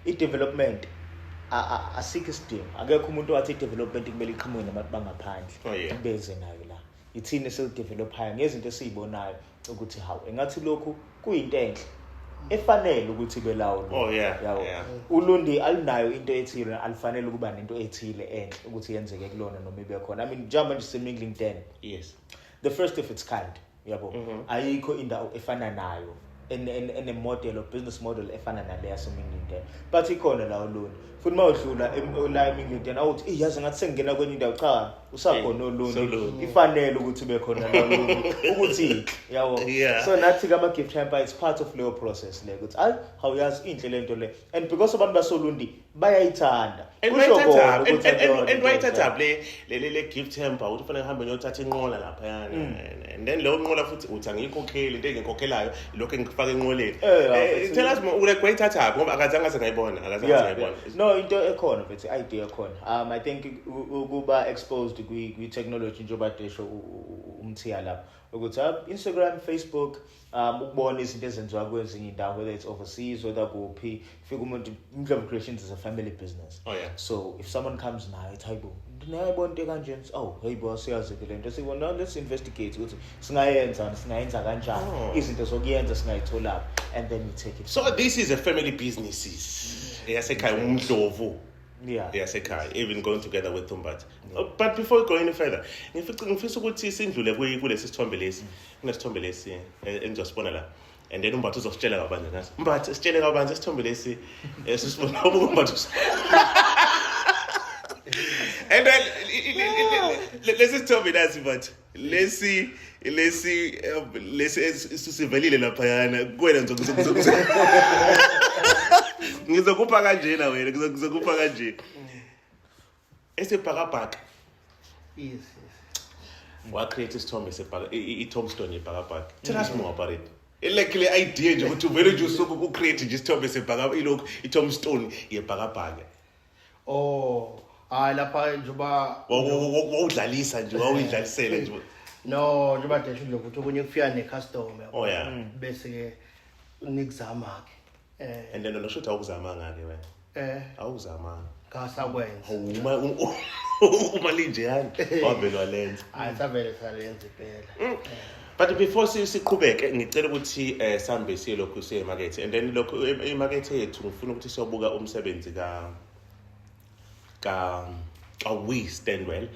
i-development asikho isidingo, akekho umuntu wathi i-development kumele iqhamuke nabantu bangaphandle beze nayo la. Ithini esiyidevelopayo ngezinto esizibonayo ukuthi hawu, engathi lokhu kuyinto enhle efanele ukuthi ibe lawo lo. Yabo. Ulundi alinayo into ethile, alifanele ukuba nento ethile enhle ukuthi yenzeke kulona noma ibe khona. I mean, njengoba nje sise-Mingling Den, the first of its kind, yabo, ayikho indawo efana nayo. ene model or business model efana nale yaseMingilindeni, but ikhona la Olundi. Futhi mawudlula la eMingilindeni awuthi yazi ngathi sengingena kwenye indawo, cha, usakhona Olundi, ifanele ukuthi ube khona la Olundi ukuthi yabo. So nathi ke ama gift hamper, it's part of leyo process le ukuthi ayi hawuyazi inhle lento le, and because abantu basoLundi bayayithanda. And wayithatha le gift hamper ukuthi kufanele ngihambe ngiyothatha inqola laphayana, and then leyo nqola futhi uthi angiyikhokheli, into engikhokhelayo lokho engifaka enqoleni. Tell us more, like wayithatha ngoba akazange aze ngayibona, akazange ngayibona. No, into ekhona mfethu, idea ekhona. I think ukuba exposed kwi technology njengoba desho umthiya lapha ukuthi Instagram, Facebook, ukubona izinto ezenziwa kwezinye indawo, whether it's overseas, whether kuphi, fika umuntu. Ndlovu Creations is a family business. Oh yeah. So if someone comes nayo ethi hayibo nayibona into kanjena, oh hey bo siyazi ke lento, sibona, let's investigate ukuthi singayenza kanjani, izinto zokuyenza singayithola, and then you take it. So this is a family business. Yasekhaya uMdlovu. Yeah. Yasekhaya, even going together with Thumbathi. But before we go any further, ngifisa ukuthi sindlule kulesi sithombe lesi. Kunesithombe lesi engizosibona la. And then uMbatha uzositshela kabanzi ngaso. Mbatha, sitshele kabanzi isithombe lesi esisibona uMbatha. And then lesi sithombe nasi Mbatha. Lesi sivelile lapha yana kuwena ngizokupha kanjena wena, ngizokupha kanje. Esebhakabhaka. Yes. Wa create isithombe sebhaka i-tombstone yebhakabhaka. Tell us more about it. Like le idea nje ukuthi uvele nje usuke ku create nje isithombe sebhakabhaka, ilokhu i-tombstone yebhakabhaka. Oh, hayi lapha njengoba wawudlalisa nje, wawuyidlalisela nje. No, njengoba desho ukuthi okunye kufika ne-customer. Oh yeah. Bese ke nikuzama ke. And then nosho ukuthi awukuzamanga ke wena. Awukuzamanga. Ngasakwenza. Uma linjeyani wavele walenza. Hayi savele salenza impela. But before siqhubeke ngicela ukuthi sihambe siye lokhu siye emakethe, and then lokhu emakethe yethu ngifuna ukuthi siyobuka umsebenzi ka We Stand Well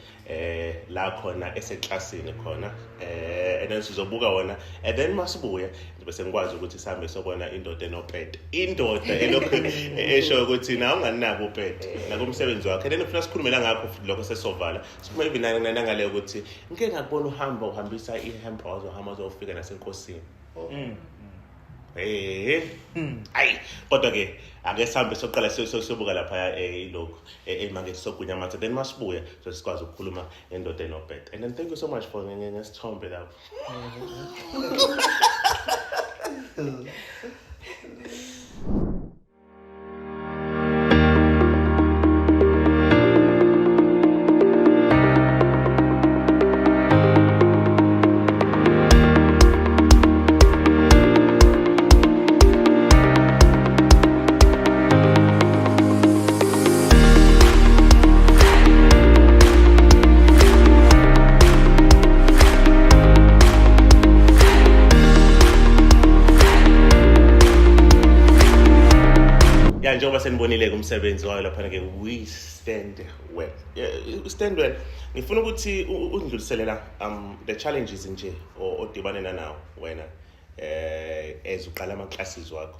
la khona eseklasini khona, and then sizobuka wona, and then masibuya bese ngikwazi ukuthi sihambe sobona indoda enopete, indoda elokhu esho ukuthi na unganako upete nakumsebenzi wakhe. Then ufuna sikhulumela ngakho futhi lokho sesovala sikhuluma even nangale ukuthi ngike ngakubona uhamba uhambisa i-hamper wazohamba uzofika nasenkosini. Ayi kodwa ke ake sihambe soqala siyobuka lapha ilokhu emakethe sogunyamatha, then masibuya so sikwazi ukukhuluma ngendoda enopete. And then thank you so much for ngesithombe lapho. Njengoba senibonile umsebenzi wayo lapha ke We Stand Well. Stand Well. Ngifuna ukuthi undluliselela the challenges nje odibane nawo wena as uqala ama classes wakho.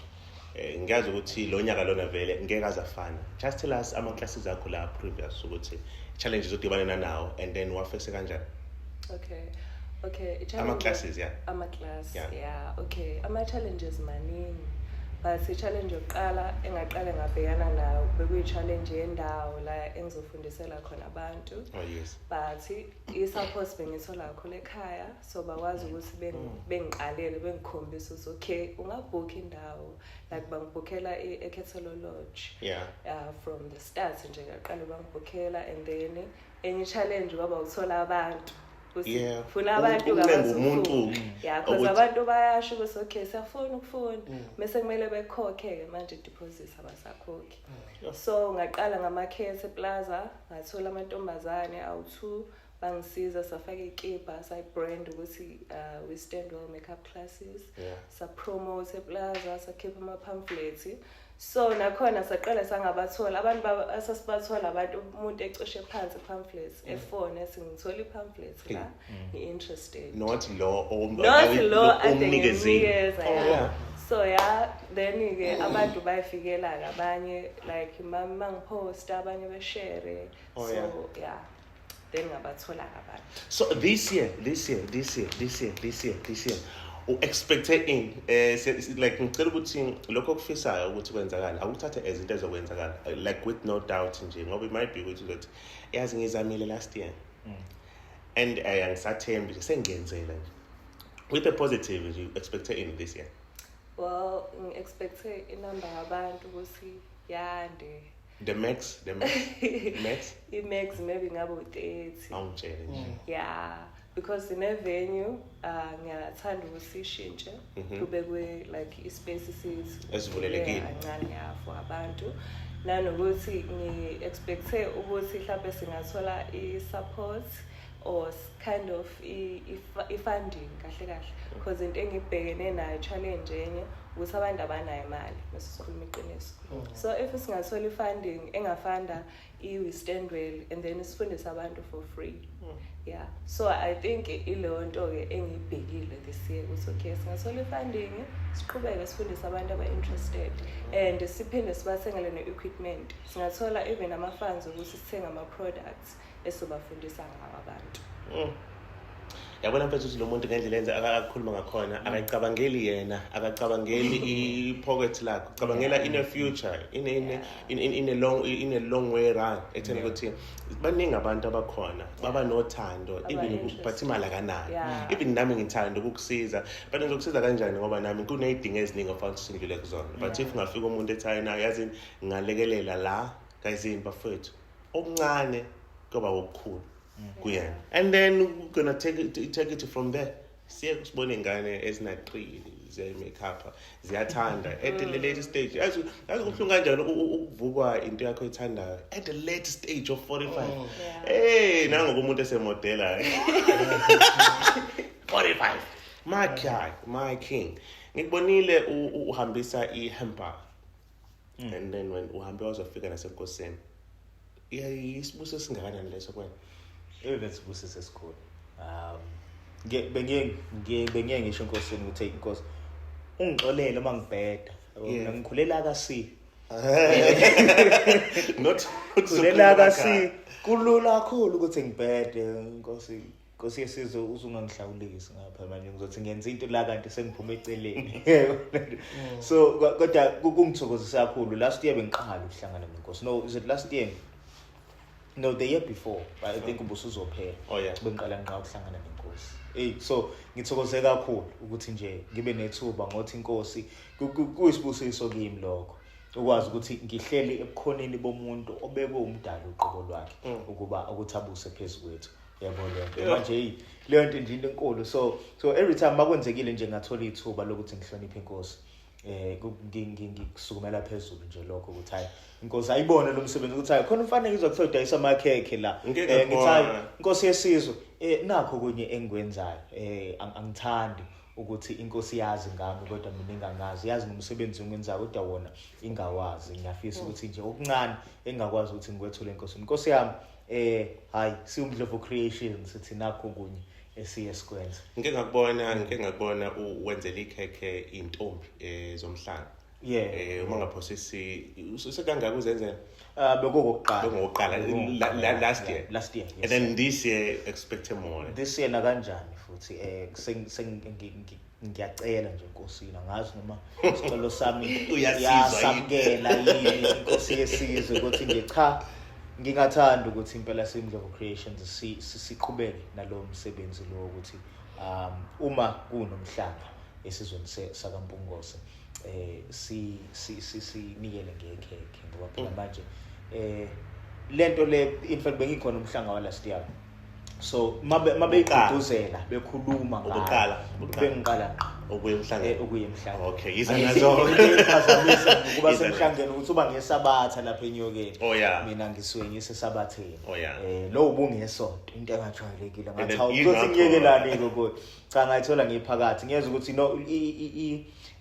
Ngiyazi ukuthi lo nyaka lona vele ngeke azafana. Just tell us ama classes akho la previous ukuthi challenges odibane nawo and then wafese kanjani. Okay. Ama classes, yeah. Ama class, yeah. Okay. Ama challenges maningi. But i-challenge yokuqala engaqale ngabhekana nayo bekuyi-challenge yendawo la engizofundisela khona abantu. Oh yes. But i-support bengithola kakhulu ekhaya, so bakwazi ukuthi bengiqalele bengikhombise ukuthi okay ungabhukha indawo, like bangibhukhela eKhethelo Lodge. Yeah. From the start nje ngaqala bangibhukhela, and then enye challenge kwaba ukuthola abantu. Yeah. Funa abantu umuntu. Yeah, because abantu bayasho ukuthi okay siyafuna ukufunda, bese kumele bekhokhe ke manje deposit abasakhokhi. So ngaqala ngamakhethe plaza, ngathola amantombazane awu2 bangisiza safaka ikipa sayibrand ukuthi We Stand Well makeup classes. Yeah. Sa promote eplaza, sakhipha ama pamphlets. So nakhona saqala sangabathola abantu, asasibathola abantu, umuntu ecoshe phansi pamphlets efone ethi ngithola i-pamphlets la, ngi-interested. Not lo Not lo ade omnikezile. ngimnikeza. Oh, Yeah. yeah. So yeah, then-ke abantu bayifikela-ke abanye, like mangiphosta abanye beshare. Oh, So yeah. yeah, then ngabathola-ke abantu. So this year, this year, this year, this year, this year, this year, u-expecte in like ngicela ukuthi lokho okufisayo ukuthi kwenzakala akuthathe as into ezokwenzakala, like with no doubt nje, ngoba it might be ukuthi uzothi yazi ngizamile last year and angisathembi nje, sengiyenzela nje with a positive nje. You expecte in this year? Well, ngi-expecte inamba yabantu ukuthi yande. The max, the max, max. I-max maybe ngabe u-30. Awungitshele nje. Yeah, because ine-venue, ngiyathanda ukuthi ishintshe, kube kwe like ispace sethu Esivulelekile. Yeah, kancane, yeah, for abantu, nanokuthi ngi-expecte ukuthi mhlawumbe singathola i-support or kind of i-funding kahle kahle, because into engibhekene nayo, challenge enye, ukuthi abantu abanayo imali mase sikhuluma iqiniso. So if singathola i-funding engafanda i-We Stand Well and then sifundise abantu for free, yeah. So I think ileyo nto-ke engiyibhekile this year, ukuthi okay, singathola i-funding, siqhubeke sifundise abantu aba-interested and siphinde sibathengele ne-equipment. Singathola even ama-funds ukuthi sithenge ama-products esizobafundisa ngawo abantu. Yabona mfethu, ukuthi lo muntu ngendlela enza akakhuluma ngakhona, akayicabangeli yena, akacabangeli i-pocket lakhe, ucabangela in a future, in a long way run, ekutheni ukuthi baningi abantu abakhona baba nothando even Aba-interested. But imali akanayo. Even nami ngithanda ukukusiza, but ngizokusiza kanjani ngoba nami kuney'dingo eziningi ofanele ukuthi ngidlule kuzona? But if ngafika umuntu ethi hayi na, yazi ngingalekelela la gayizini bafowethu, okuncane kuyoba okukhulu kuyena, and then we're gonna take it from there. Siye sibone iy'ngane ezina-3 ziyayi-make-up, ziyathanda at the late stage. Yazi, yazi kubuhlungu kanjani ukuvukwa into yakho oyithandayo at the late stage of 45? Hey, nangoku umuntu esemodela 45. My guy, my king, ngikubonile uhambisa i-hamper and then when uhambe wazofika nasenkosini. Isibusiso singakanani leso kuwena? Ebesibusiso esikhulu. Bengiye ngisho enkosini ukuthi, "Hey, inkosi, ungixolele uma ngibheda. Yabo, mina ngikhulela ka-C." Not Khulela ka-C, kulula kakhulu ukuthi ngibhede. Inkosi, Nkosi yesizwe, uzungangihlawulisi ngapha manje, ngizothi ngenza into la kanti sengiphuma eceleni. So kodwa kungithokozisa kakhulu. Last year bengiqala ukuhlangana nenkosi. No, is it last year? No, the year before, but I think ubusuzophela. Oh, yeah. Bengiqala nqa ukuhlangana nenkosi. Hey, so ngithokoze kakhulu ukuthi nje ngibe nethuba ngothi inkosi kuyisibusiso kimi lokho. Ukwazi ukuthi ngihleli ebukhoneni bomuntu obekwe umdali uqobo lwakhe ukuba ukuthi abuse phezulu kwethu. Yabo leyo nto. Manje hey, leyo nto nje into enkulu. So every time makwenzekile nje ngathola ithuba lokuthi ngihloniphe inkosi, ngikusukumela phezulu nje lokho ukuthi hayi, inkosi ayibone lo msebenzi, ukuthi hayi, khona umfana ngizwa kuthiwa udayisa amakhekhe la. Ngike Ngithi hayi, ngakubona. Inkosi yesizwe, nakho kunye engikwenzayo, angithandi ukuthi inkosi yazi ngami kodwa mina ingangazi, yazi ngomsebenzi engiwenzayo kodwa wona ingawazi. Ngiyafisa ukuthi nje okuncane engingakwazi ukuthi ngikwethule enkosini, inkosi yami, hayi, siwuMdlovu Creations, sithi nakho kunye esiye sikwenza. Ngike ngakubona wenzela ikhekhe intombi zomhlanga. Uma ngaphosisi, usekangaka uzenzela? Bekukokuqala. Bekungokuqala, last year. Last year, yes. And then this year expect more? This year nakanjani futhi, ngiyacela nje enkosini, angazi noma isicelo sami Uyasizwa yini? yasamukela yini inkosi yesizwe, ukuthi nje cha, ngingathanda ukuthi impela siMdlovu Creations siqhubeke nalowo msebenzi lo, ukuthi uma kunomhlanga esizweni sakaMpungose, si si si sinikele ngekhekhe, ngoba phela manje lento le, in fact bengikhona umhlanga wa last year, so mabe mabeyigqugquzela bekhuluma ngayo. Ubuqala, ubuqala. Bengiqala ngqa Ukuya emhlangeni? Ukuya emhlangeni. Okay, yiza nazo. Iphazamisa ngokuba Yiza nazo. semhlangeni ukuthi uba ngesabatha lapha enyokeni. Oh, yeah. Mina ngisuke ngisesabatheni. Oh, yeah. Lo ubungesonto, into engajwayelekile. And Ngathi then hawu, yingakho- kuzothi ngiyekelani ke kodwa. Cha, ngayithola ngiphakathi, ngiyezwa ukuthi no,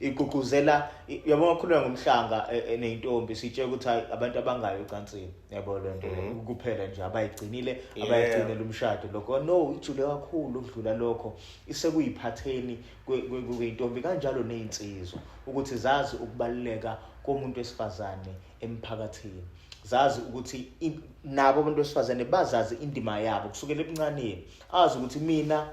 Igqugquzela, uyabona, khuluma ngomhlanga neyintombi, sitshela ukuthi hayi, abantu abangayo ecansini, yabo, le nto le kuphela nje abayigcinile, abayigcinele umshado. Lokho no, ijule kakhulu ukudlula lokho. Isekuyiphatheni kweyintombi kanjalo neyinsizwa, ukuthi zazi ukubaluleka komuntu wesifazane emphakathini, zazi ukuthi nabo abantu besifazane bazazi indima yabo kusukela ebuncaneni, azi ukuthi mina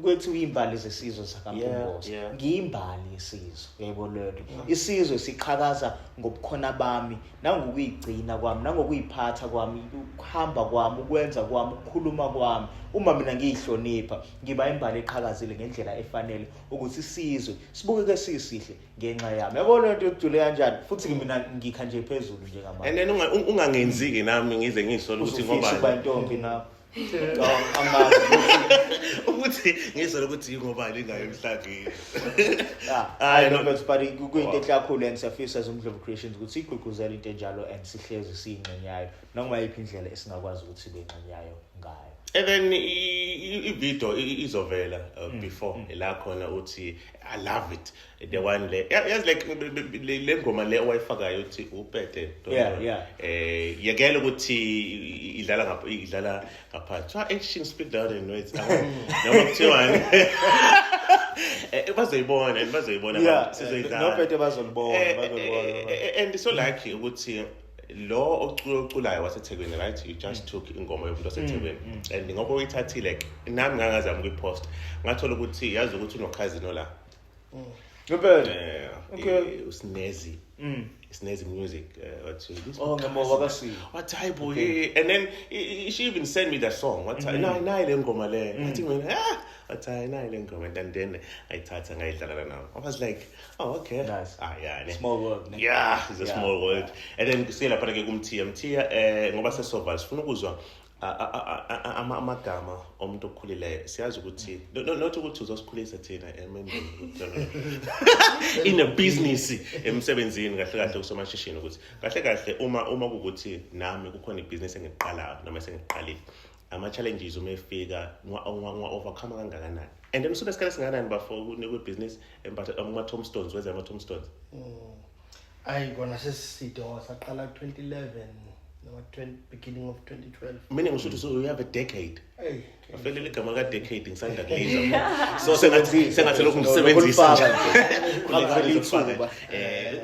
kwethiwa imbali zesizwe sakaMpungose, ngiyimbali yesizwe, uyayibona leyo nto. Isizwe siqhakaza ngobukhona bami nangokuyigcina kwami nangokuyiphatha kwami, ukuhamba kwami, ukwenza kwami, ukukhuluma kwami. Uma mina ngiyihlonipha, ngiba imbali eqhakazile ngendlela efanele ukuthi isizwe sibukeke sisihle ngenxa yami, yabona lento yokujule kanjani. Futhi-ke mina ngikha nje phezulu njengamanje. And then ungangenzi-ke nami ngize ngiyisole ukuthi Uzofisa ukuba ngobani. intombi nawe? Cha, angazi ukuthi Ukuthi ngizole ukuthi yingobani ingayo emhlangeni. Ah, Hayi, I no. know, but kuyinto enhle kakhulu and siyafisa as Umdlovu Creations ukuthi igqugquzele into enjalo and sihlezi siyingxenye yayo noma yiphi indlela esingakwazi ukuthi sibe ingxenye yayo ngayo. And then i-video izovela before la khona uthi I love it, the one le, yazi, like le ngoma le owayifakayo uthi upete. Yeah. Yekela ukuthi idlala ngapha, idlala ngaphansi. So action speak louder than words, noma kuthiwani, bazoyibona and bazoyibona abantu, sizoyidlala. Nopete bazolibona, bazolibona. And so lucky ukuthi lo oculayo waseThekwini, right? You just took ingoma yomuntu waseThekwini and ngoba uyithathile ke, nami ngangazama ukuyipost, ngathola ukuthi yazi ukuthi unokhazini la. Ngempela. Okay. Usinezi, Sinezi Music, wathi this Oh, ngemuva kaSimo. Wathi hayi boy, and then she even sent me the song, wathi nayi, nayi le ngoma le. Ngathi mina, ah, wathi hayi, nayi le ngoma, and then ayithatha ngayidlala nawo. I was like, oh, okay. Nice. Ah, yeah, ne. Small world, ne? Yeah, it's a small world. And then siye lapha ke kuMthiya. Mthiya, ngoba sesovala, sifuna ukuzwa amagama omuntu okhulileyo. Siyazi ukuthi no, not ukuthi uzosikhulisa thina emendweni, no. In a business, emsebenzini, kahle kahle kusomashishini, ukuthi kahle kahle uma kukuthi nami kukhona ibhizinisi engiqalayo noma sengiqalile, ama-challenges uma efika ngiwa-overcome kangakanani, and then usuke isikhathi esingakanani bafo kwibhizinisi ama-tombstones, wenza ama-tombstones? Ayi, kona sesiside ngoba saqala 2011 noma 20, beginning of 2012. Meaning usho ukuthi so you have a decade. Hey. Afelele igama ka-decade ngisanda kulizwa, so sengathi lokhu ngisebenzisa nje. Ngakuvela ithuba.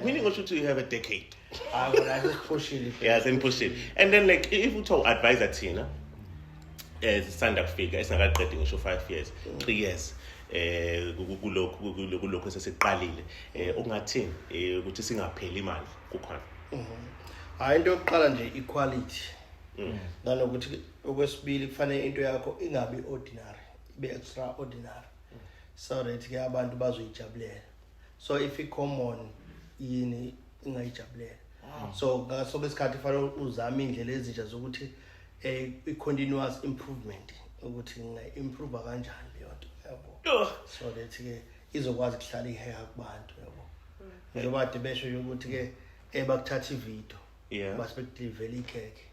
Meaning usho ukuthi you have a decade. Hayi, kona sesiphushile. Yeah, senipushile. And then like if uthiwa u-advisor thina sisanda kufika, esingakaqedi ngisho 5 years, 3 years kulokhu esesiqalile, ungathini ukuthi singapheli imali kukhona? Hayi, into yokuqala nje equality, nanokuthi okwesibili kufanele into yakho ingabi ordinary, ibe extraordinary, so that ke abantu bazoyijabulela. So if i-common yini ingayijabulela, so ngaso isikhathi kufanele uzame indlela ezintsha zokuthi i-continuous improvement, ukuthi ngingayi-improve kanjani leyo nto, yabo, so that ke izokwazi ukuhlala iheha kubantu, yabo, njengoba kade besho nje ukuthi ke bakuthatha ividiyo base bekudilivela ikhekhe.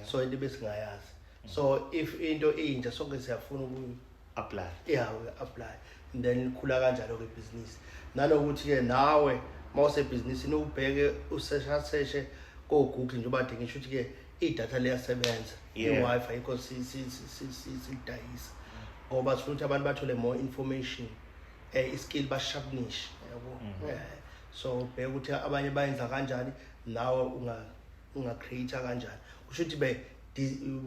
So into besingayazi, so if into intsha, sonke siyafuna ukuyi Apply. Yeah, we apply and then likhula kanjalo ke ibhizinisi. Nanokuthi ke nawe mawusebhizinisini ubheke, usesha ko Google, njengoba kade ngisho ukuthi ke idatha liyasebenza, i-Wi-Fi yikho sidayisa, ngoba sifuna ukuthi abantu bathole more information, iskill basharpenish, yabo. So bheka ukuthi abanye bayenza kanjani, nawe unga create kanjani, kusho ukuthi be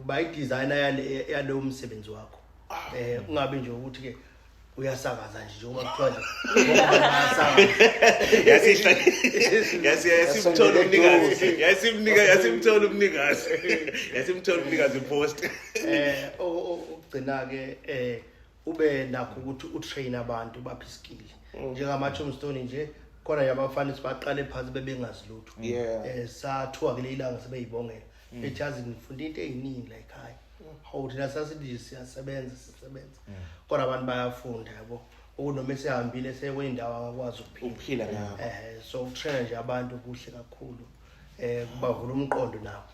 bayi-designer yale yalowo msebenzi wakho, ungabi nje ukuthi ke uyasakaza nje, njengoba kuthiwa nje ngoba bayasakaza. Yasihla, yasimthola umnikazi, yasimnika, yasimthola umnikazi, yasimthola umnikazi post. Okugcina ke, ube nakho ukuthi utrain abantu, baphi skill, njengama tombstone nje khona nje, abafana sibaqale phansi bebengazi lutho. Sathuka kule ilanga sebeyibongela, bethi yazi ngifunda into eziningi la ekhaya. Hawu, thina sasithi nje siyasebenza, sisebenza, kodwa abantu bayafunda, yabo, ukunoma esehambile sekwendawo akakwazi ukuphila. Ukuphila ngakho. So ukutrain nje abantu kuhle kakhulu, kubavula umqondo nabo.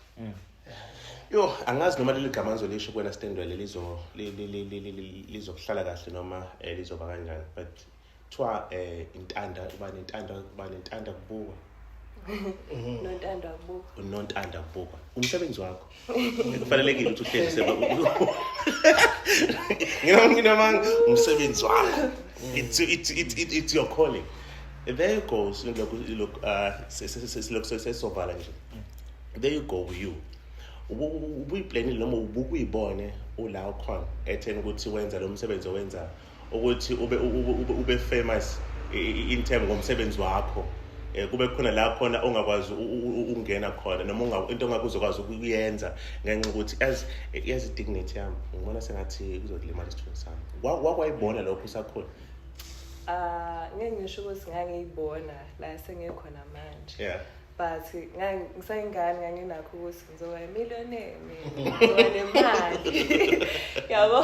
Yo, angazi noma leli gama ngizolisho kuwena Standwell lizo lizokuhlala kahle noma lizoba kanjani, but Kuthiwa intanda uba nentanda, uba nentanda kubukwa. Nontando akubuka. Unontanda kubukwa. Umsebenzi wakho. Kufanelekile ukuthi uhlezi sebe. Nginamanga umsebenzi wakho. It's your calling. There you go. Look, look, silokhu sesovala nje. There you go, you. Ubuyiplanile noma ubukuyibone ula ukhona etheni ukuthi wenza lo msebenzi owenzayo, ukuthi ube famous in term ngomsebenzi wakho, kube khona la khona ongakwazi ukungena khona noma into ongakuzokwazi ukuyenza ngenxa ukuthi as dignity yami ngibona sengathi kuzokulimala isithunzi sami. Wakwayibona lokho usakhula? Ngeke ngisho ukuthi ngangiyibona la sengikhona manje. But ngisayingane nganginakho ukuthi ngizoba millionaire mina, ngizoba nemali. Yabo,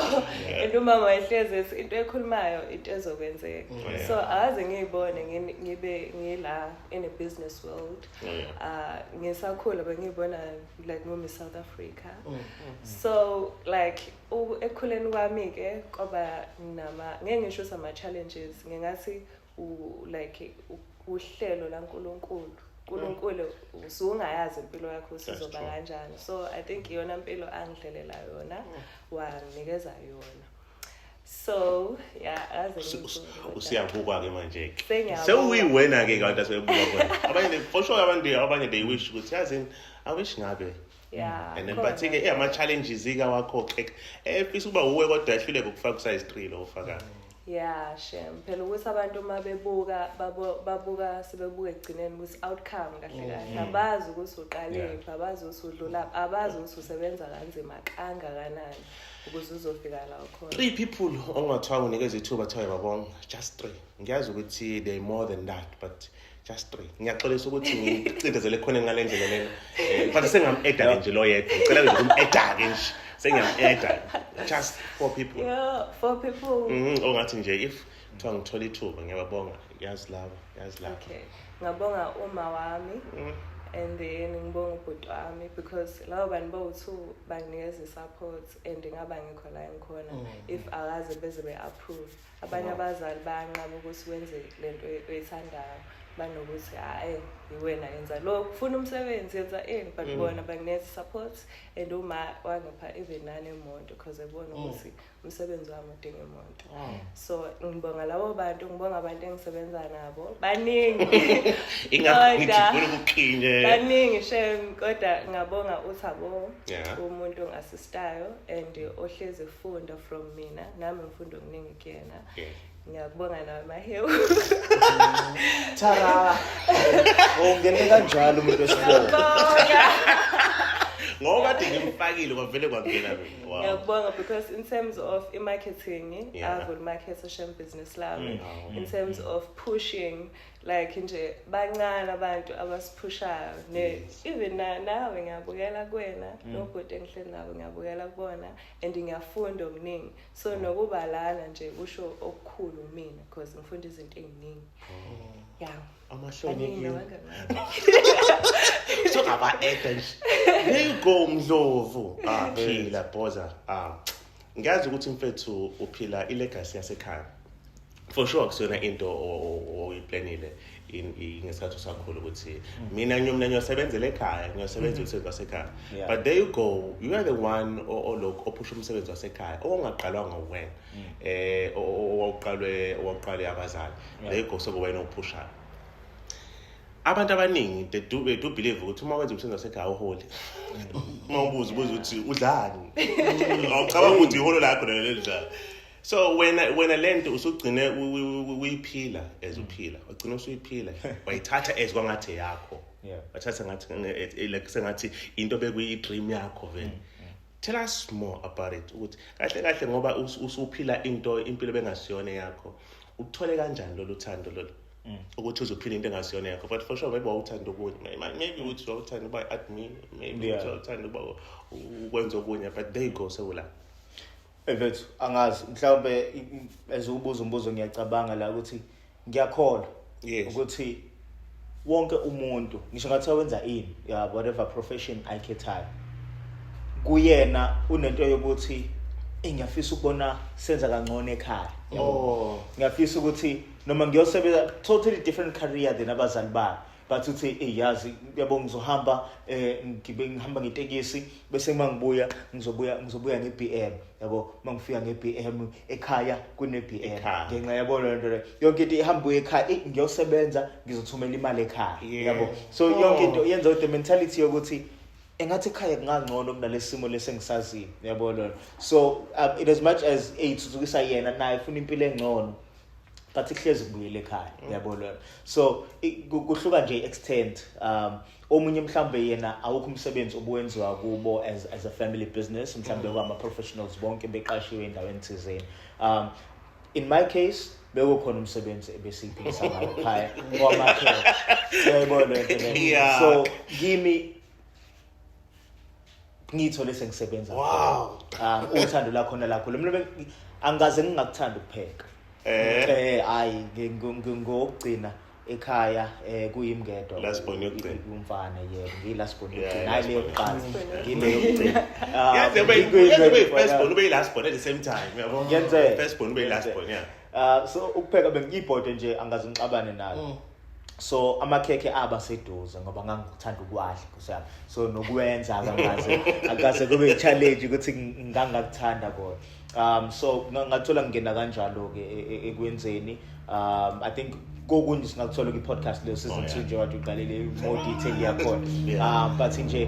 and umama wayehlezi ethi into ekhulumayo into ezokwenzeka. So akaze ngiyibone ngibe ngila in a business world. Ngisakhula bengiyibona like ngumi South Africa. So like ekukhuleni kwami ke kwaba nama, ngeke ngisho ukuthi ama challenges, ngingathi like uhlelo laNkulunkulu. uNkulunkulu usungayazi impilo yakho That's usizoba true. kanjani. So I think iyona impilo angihlelela yona, wanginikeza yona. So yeah, aze ngiyibone. Usiyabukwa ke manje ke. Sengiyabukwa. Sewuyiwena ke kanti asebuka khona. Abanye for sure, abanye they wish ukuthi yazini, I wish ngabe. And then khona. but ke ama challenges ke wakho ke efisa ukuba uwe kodwa ehluleke ukufaka size 3 lo ufaka. Yeah, shem. Phela ukuthi abantu uma bebuka babuka sebebuka ekugcineni ukuthi outcome kahle kahle. Abazi ukuthi uqalephi, abazi ukuthi udlula, abazi ukuthi usebenza kanzima kangakanani ukuze uzofika la ukhona. 3 people ongathiwa unikeza ithuba thiwa babonga, just 3. Ngiyazi ukuthi they more than that, but just 3. Ngiyaxolisa ukuthi ngicindezele khona ngale ndlela lena. But sengam-adda ke nje lo yedwa. Ngicela nje ukum-adda ke nje. Sengiyam-adda. Just 4 people. Yeah, 4 people. Ongathi nje if kuthiwa ngithola ithuba ngiyababonga. Yazi laba, yazi laba. Okay. Ngabonga uma wami. And then ngibonga ubhuti wami because labo bantu bowu-2 banginikeza support and ngaba ngikho la ngikhona if akaze beze be-approve. Abanye abazali bayanqaba ukuthi wenze lento oyithandayo, banokuthi hayi iwena yenza lokhu, ufuna umsebenzi yenza ini, but bona banginikeza support and uma wangipha even nanemoto because ebona ukuthi umsebenzi wami udinga imoto. So ngibonga labo bantu, ngibonga abantu engisebenza nabo baningi. Ingakho ngithi Kodwa- ngifuna ukukhinye. Baningi shem, kodwa ngabonga uThabo, umuntu ongassistayo and ohlezi efunda from mina, nami ngifunda okuningi kuyena. Ngiyakubonga nawe Mahewu. Tara. Ungene kanjalo umuntu wesibongo. Ngiyabonga. Ngoba kade ngimfakile kwavele kwangena mina. Wow. Ngiyakubonga because in terms of i-marketing, I've market shem business lami. In terms of pushing, like nje bancane abantu abasiphushayo ne even nawe ngiyabukela kuwena, nobhuti engihleli nabo ngiyabukela kubona and ngiyafunda okuningi. So nokuba lana nje kusho okukhulu mina because ngifunda izinto eziningi. Yeah. Amahloni Baningi kimi. nabangani bami. So ngaba-adda nje. There you go Mdlovu. Phila Bhoza. Ngiyazi ukuthi mfethu uphila i-legacy yasekhaya. For sure kusiyona into oyiplanile ngesikhathi usakhula ukuthi mina ngiyosebenzela ekhaya, ngiyosebenza umsebenzi wasekhaya. But there you go, you are the one olokhu ophusha umsebenzi wasekhaya ongaqalwanga wena. Owaqalwe abazali. There you go, sekuwena ophushayo. Abantu abaningi they do believe ukuthi uma wenza umsebenzi wasekhaya awuholi. Uma ubuza ukuthi udlani. Awucabanga ukuthi iholo lakho lelo lidlala. So wena lento usugcine uyiphila as uphila. Ugcine usuyiphila. Wayithatha as kwangathi yakho. Wathatha ngathi like sengathi into bekuyi dream yakho vele. Tell us more about it ukuthi kahle kahle ngoba usuphila into impilo bengasiyona yakho. Uthole kanjani lolu thando lolu? Ukuthi uzophila into engasiyona yakho, but for sure maybe wawuthanda okunye, maybe ukuthi wawuthanda ukuba admin, maybe ukuthi wawuthanda ukuba ukwenza okunye, but there you go sewula. Mfethu angazi mhlawumbe as ubuza umbuzo ngiyacabanga la ukuthi ngiyakholwa ukuthi wonke umuntu ngisho ngathi wenza ini, whatever profession ayikhethayo, kuyena unento yokuthi Ngiyafisa ukubona senza kangcono ekhaya. Oh. Ngiyafisa ukuthi noma ngiyosebenza totally different career than abazali bami, but uthi, "Ey, yazi, yabo, ngizohamba ngibe ngihamba ngetekisi, bese uma ngibuya ngizobuya nge-BM, yabo, mangifika nge-BM ekhaya kune BM." Ekhaya. Ngenxa, yabo, le nto le, yonke into ihamba uye ekhaya. Ngiyosebenza, ngizothumela imali ekhaya. Yabo, so yonke into yenza the mentality yokuthi engathi ekhaya kungangcono kunalesi simo lesengisaziyo, yabo lona. So in as much as eyithuthukisa yena, naye ufuna impilo engcono, but kuhlezi kubuyele ekhaya, yabo lona. So kuhluka nje extent. Omunye mhlambe yena awukho umsebenzi obuwenziwa kubo as a family business, mhlambe kwama professionals bonke beqashiwe endaweni thizeni. In my case bekukhona umsebenzi ebesiyiphilisa ngawo ekhaya wamakhekhe, uyayibona lento leyo. So kimi ngiyithole sengisebenza. Uthando lakhona lakho lo mina angikaze ngingakuthanda ukupheka. Hayi, ngokugcina ekhaya kuyimi ngedwa. Last born yokugcina. Umfana, yebo, ngiyi-last born Yeah, yokugcina, hayi last born. leyokuqala, ngile yokugcina. Yazi ube first born, ube last born at the same time, yabo. Kuyenzeka. First born ube last born, yeah. So ukupheka bengiyibhode nje, angaze ngixabane nayo. So amakhekhe aba seduze ngoba ngangikuthanda ukwadla, nkosi yami. So nokwenza akaze kube i-challenge ukuthi ngangakuthanda kona. So ngathola ngingena kanjalo ke ekwenzeni. I think kokunye singakuthola kwi-podcast leyo season 2 nje kade uqalele more detail yakhona. But nje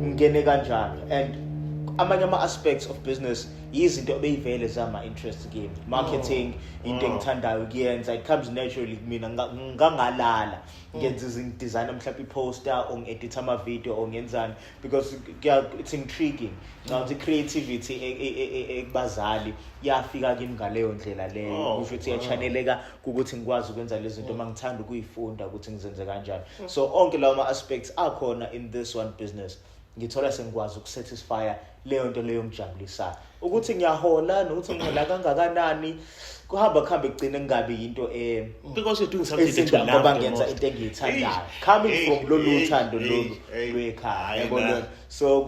ngingene kanjalo, and amanye ama-aspects of business yizinto ebeyivele zama-interest kimi. Marketing into engithandayo ukuyenza, it comes naturally kumina. Ngangalala ngenza izinto, mhlawumbe i-poster or ngi-edit ama-video or ngenzani, because it's intriguing. Ngathi creativity ekubazali yafika kimi ngaleyo ndlela leyo. Kusho ukuthi iyachaneleka ukuthi ngikwazi ukwenza lezi zinto uma ngithanda ukuyifunda ukuthi ngizenze kanjani. So onke lawo ma-aspects akhona in this one business. Ngithola sengikwazi ukusatisfya leyo nto leyo ngijabulisayo, ukuthi ngiyahola nokuthi ngihola kangakanani, kuhamba kuhambe kugcine kungabi yinto Because you're doing something that you love ngoba the ngenza most. into engiyithandayo coming from lolu thando lolu lwekhaya, yabo lona. So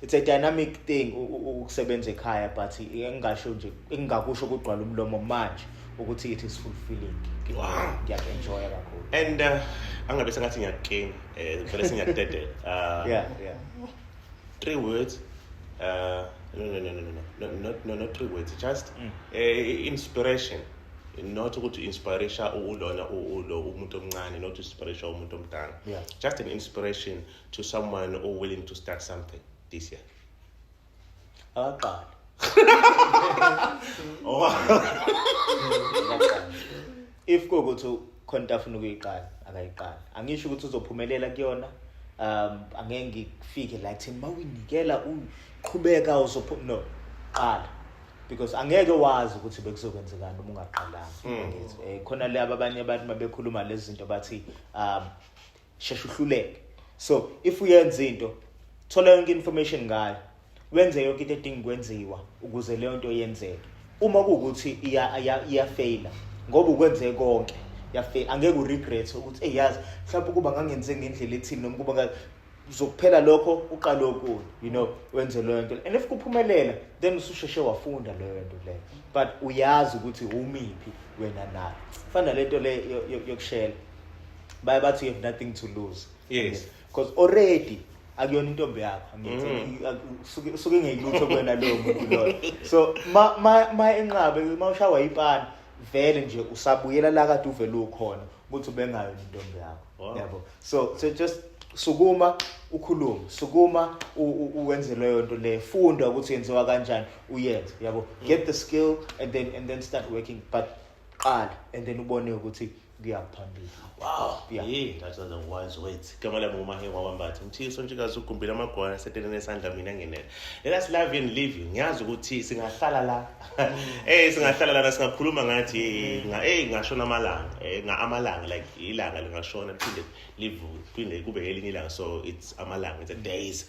it's a dynamic thing ukusebenza ekhaya, but engingasho nje, engingakusho kugcwala umlomo manje ukuthi it is fulfilling. Ngiyaku-enjoya kakhulu. And angabe sengathi ngiyakukena, vele sengiyakudedela. Yeah. Three words. No, no, no, no, no, no, not, no, not three words. Just inspiration. Not ukuthi inspiration ulona ulo umuntu omncane, not inspiration umuntu omdala. Just an inspiration to someone who willing to start something this year. Akaqali. Oh. If kuwukuthi khona into afuna ukuyiqala, akayiqala. Angisho ukuthi uzophumelela kuyona. Angeke ngifike la ekutheni mawuyinikela uqhubeka uzophu, no, qala, because angeke wazi ukuthi bekuzokwenzekani uma ungaqalanga. Ngithi khona laba abanye abantu mabekhuluma lezi zinto bathi sheshe uhluleke. So if uyenza into, thola yonke information ngayo, wenze yonke into edinga ukwenziwa ukuze leyo nto yenzeke. Uma kuwukuthi iya faila ngoba ukwenze konke, yafail, angeke uregret ukuthi, hey, yazi, mhlawumbe kuba ngangenze ngendlela ethini noma kuba uzokuphela lokho, uqale okunye, wenze leyo nto. And if kuphumelela, then ususheshe wafunda leyo nto leyo, but uyazi ukuthi umiphi wena nayo. Fana lento le yokushela, baye bathi you have nothing to lose. Because already akuyona intombi yakho, angithi usuke ngeyilutho kuwena lowo muntu loyo. So ma enqabe, ma ushawa ipani, vele nje usabuyela la kade uvele ukhona ukuthi ubengayo intombi yakho. Yabo, so just sukuma ukhulume, sukuma uwenze leyo nto leyo, funda ukuthi yenziwa kanjani, uyenze, yabo. Get the skill and then start working, but qala and then ubone ukuthi kuyaphambili. Wow. Yeah. Yeah, that was a wise words. Igama lami nguMahe wakwambatha. Mthiso Ntshikazi ugumbile amagwana setelene esandla mina ngenele. Let us love you and leave you. Ngiyazi ukuthi singahlala la. Singahlala la singakhuluma ngathi ngashona amalanga. Nga amalanga, like ilanga lingashona liphinde livuke, phinde kube elinye ilanga. So it's amalanga, it's a days.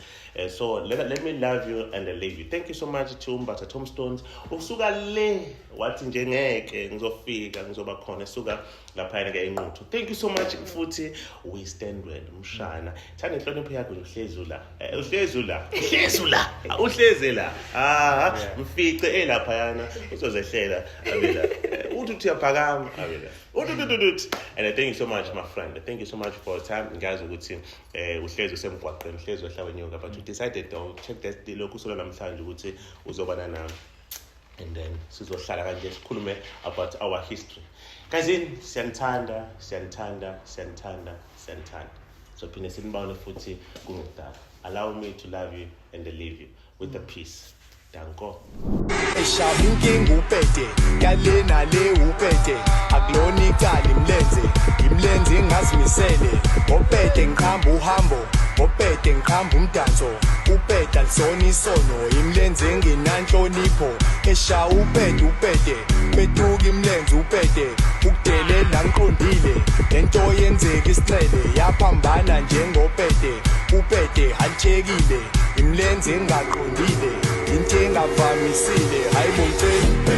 So let me love you and leave you. Thank you so much to Mbatha Tombstones. Usuka le wathi nje ngeke ngizofika, ngizoba khona, esuka lapha. laphayana ke eNquthu. Thank you so much futhi we stand well mshana. Thanda inhlonipho yakho nje, uhlezi la. Uhlezi la. Uhlezi la. Uhlezi la. Ah, mfice elaphayana uzozehlela abe la. Uthi uyaphakama abe la. Uthi uthi uthi uthi. And I thank you so much, my friend. Thank you so much for your time. Ngiyazi ukuthi uhlezi usemgwaqeni, uhlezi wehla wenyuka, but you decided to check that lokhu solo namhlanje ukuthi uzobana nami. And then sizohlala kanje sikhulume about our history. Guys, siyanithanda, siyanithanda, siyanithanda, siyanithanda. So phinde sinibone futhi kungekudala. Allow me to love you and leave you with the peace. Danko. Eshaba inkinga upete yale nale upete akulona icala imlenze imlenze engazimisele ngopete ngiqhamba uhambo ngopete ngiqhamba umdanso upete alisona isono imlenze engenanhlonipho esha upete upete betuka imlenze upete ukudelela ngiqondile lento yenzeka isicele yaphambana njengopete upete halitshekile imlenze engaqondile into engavamisile hayi bo ngicela.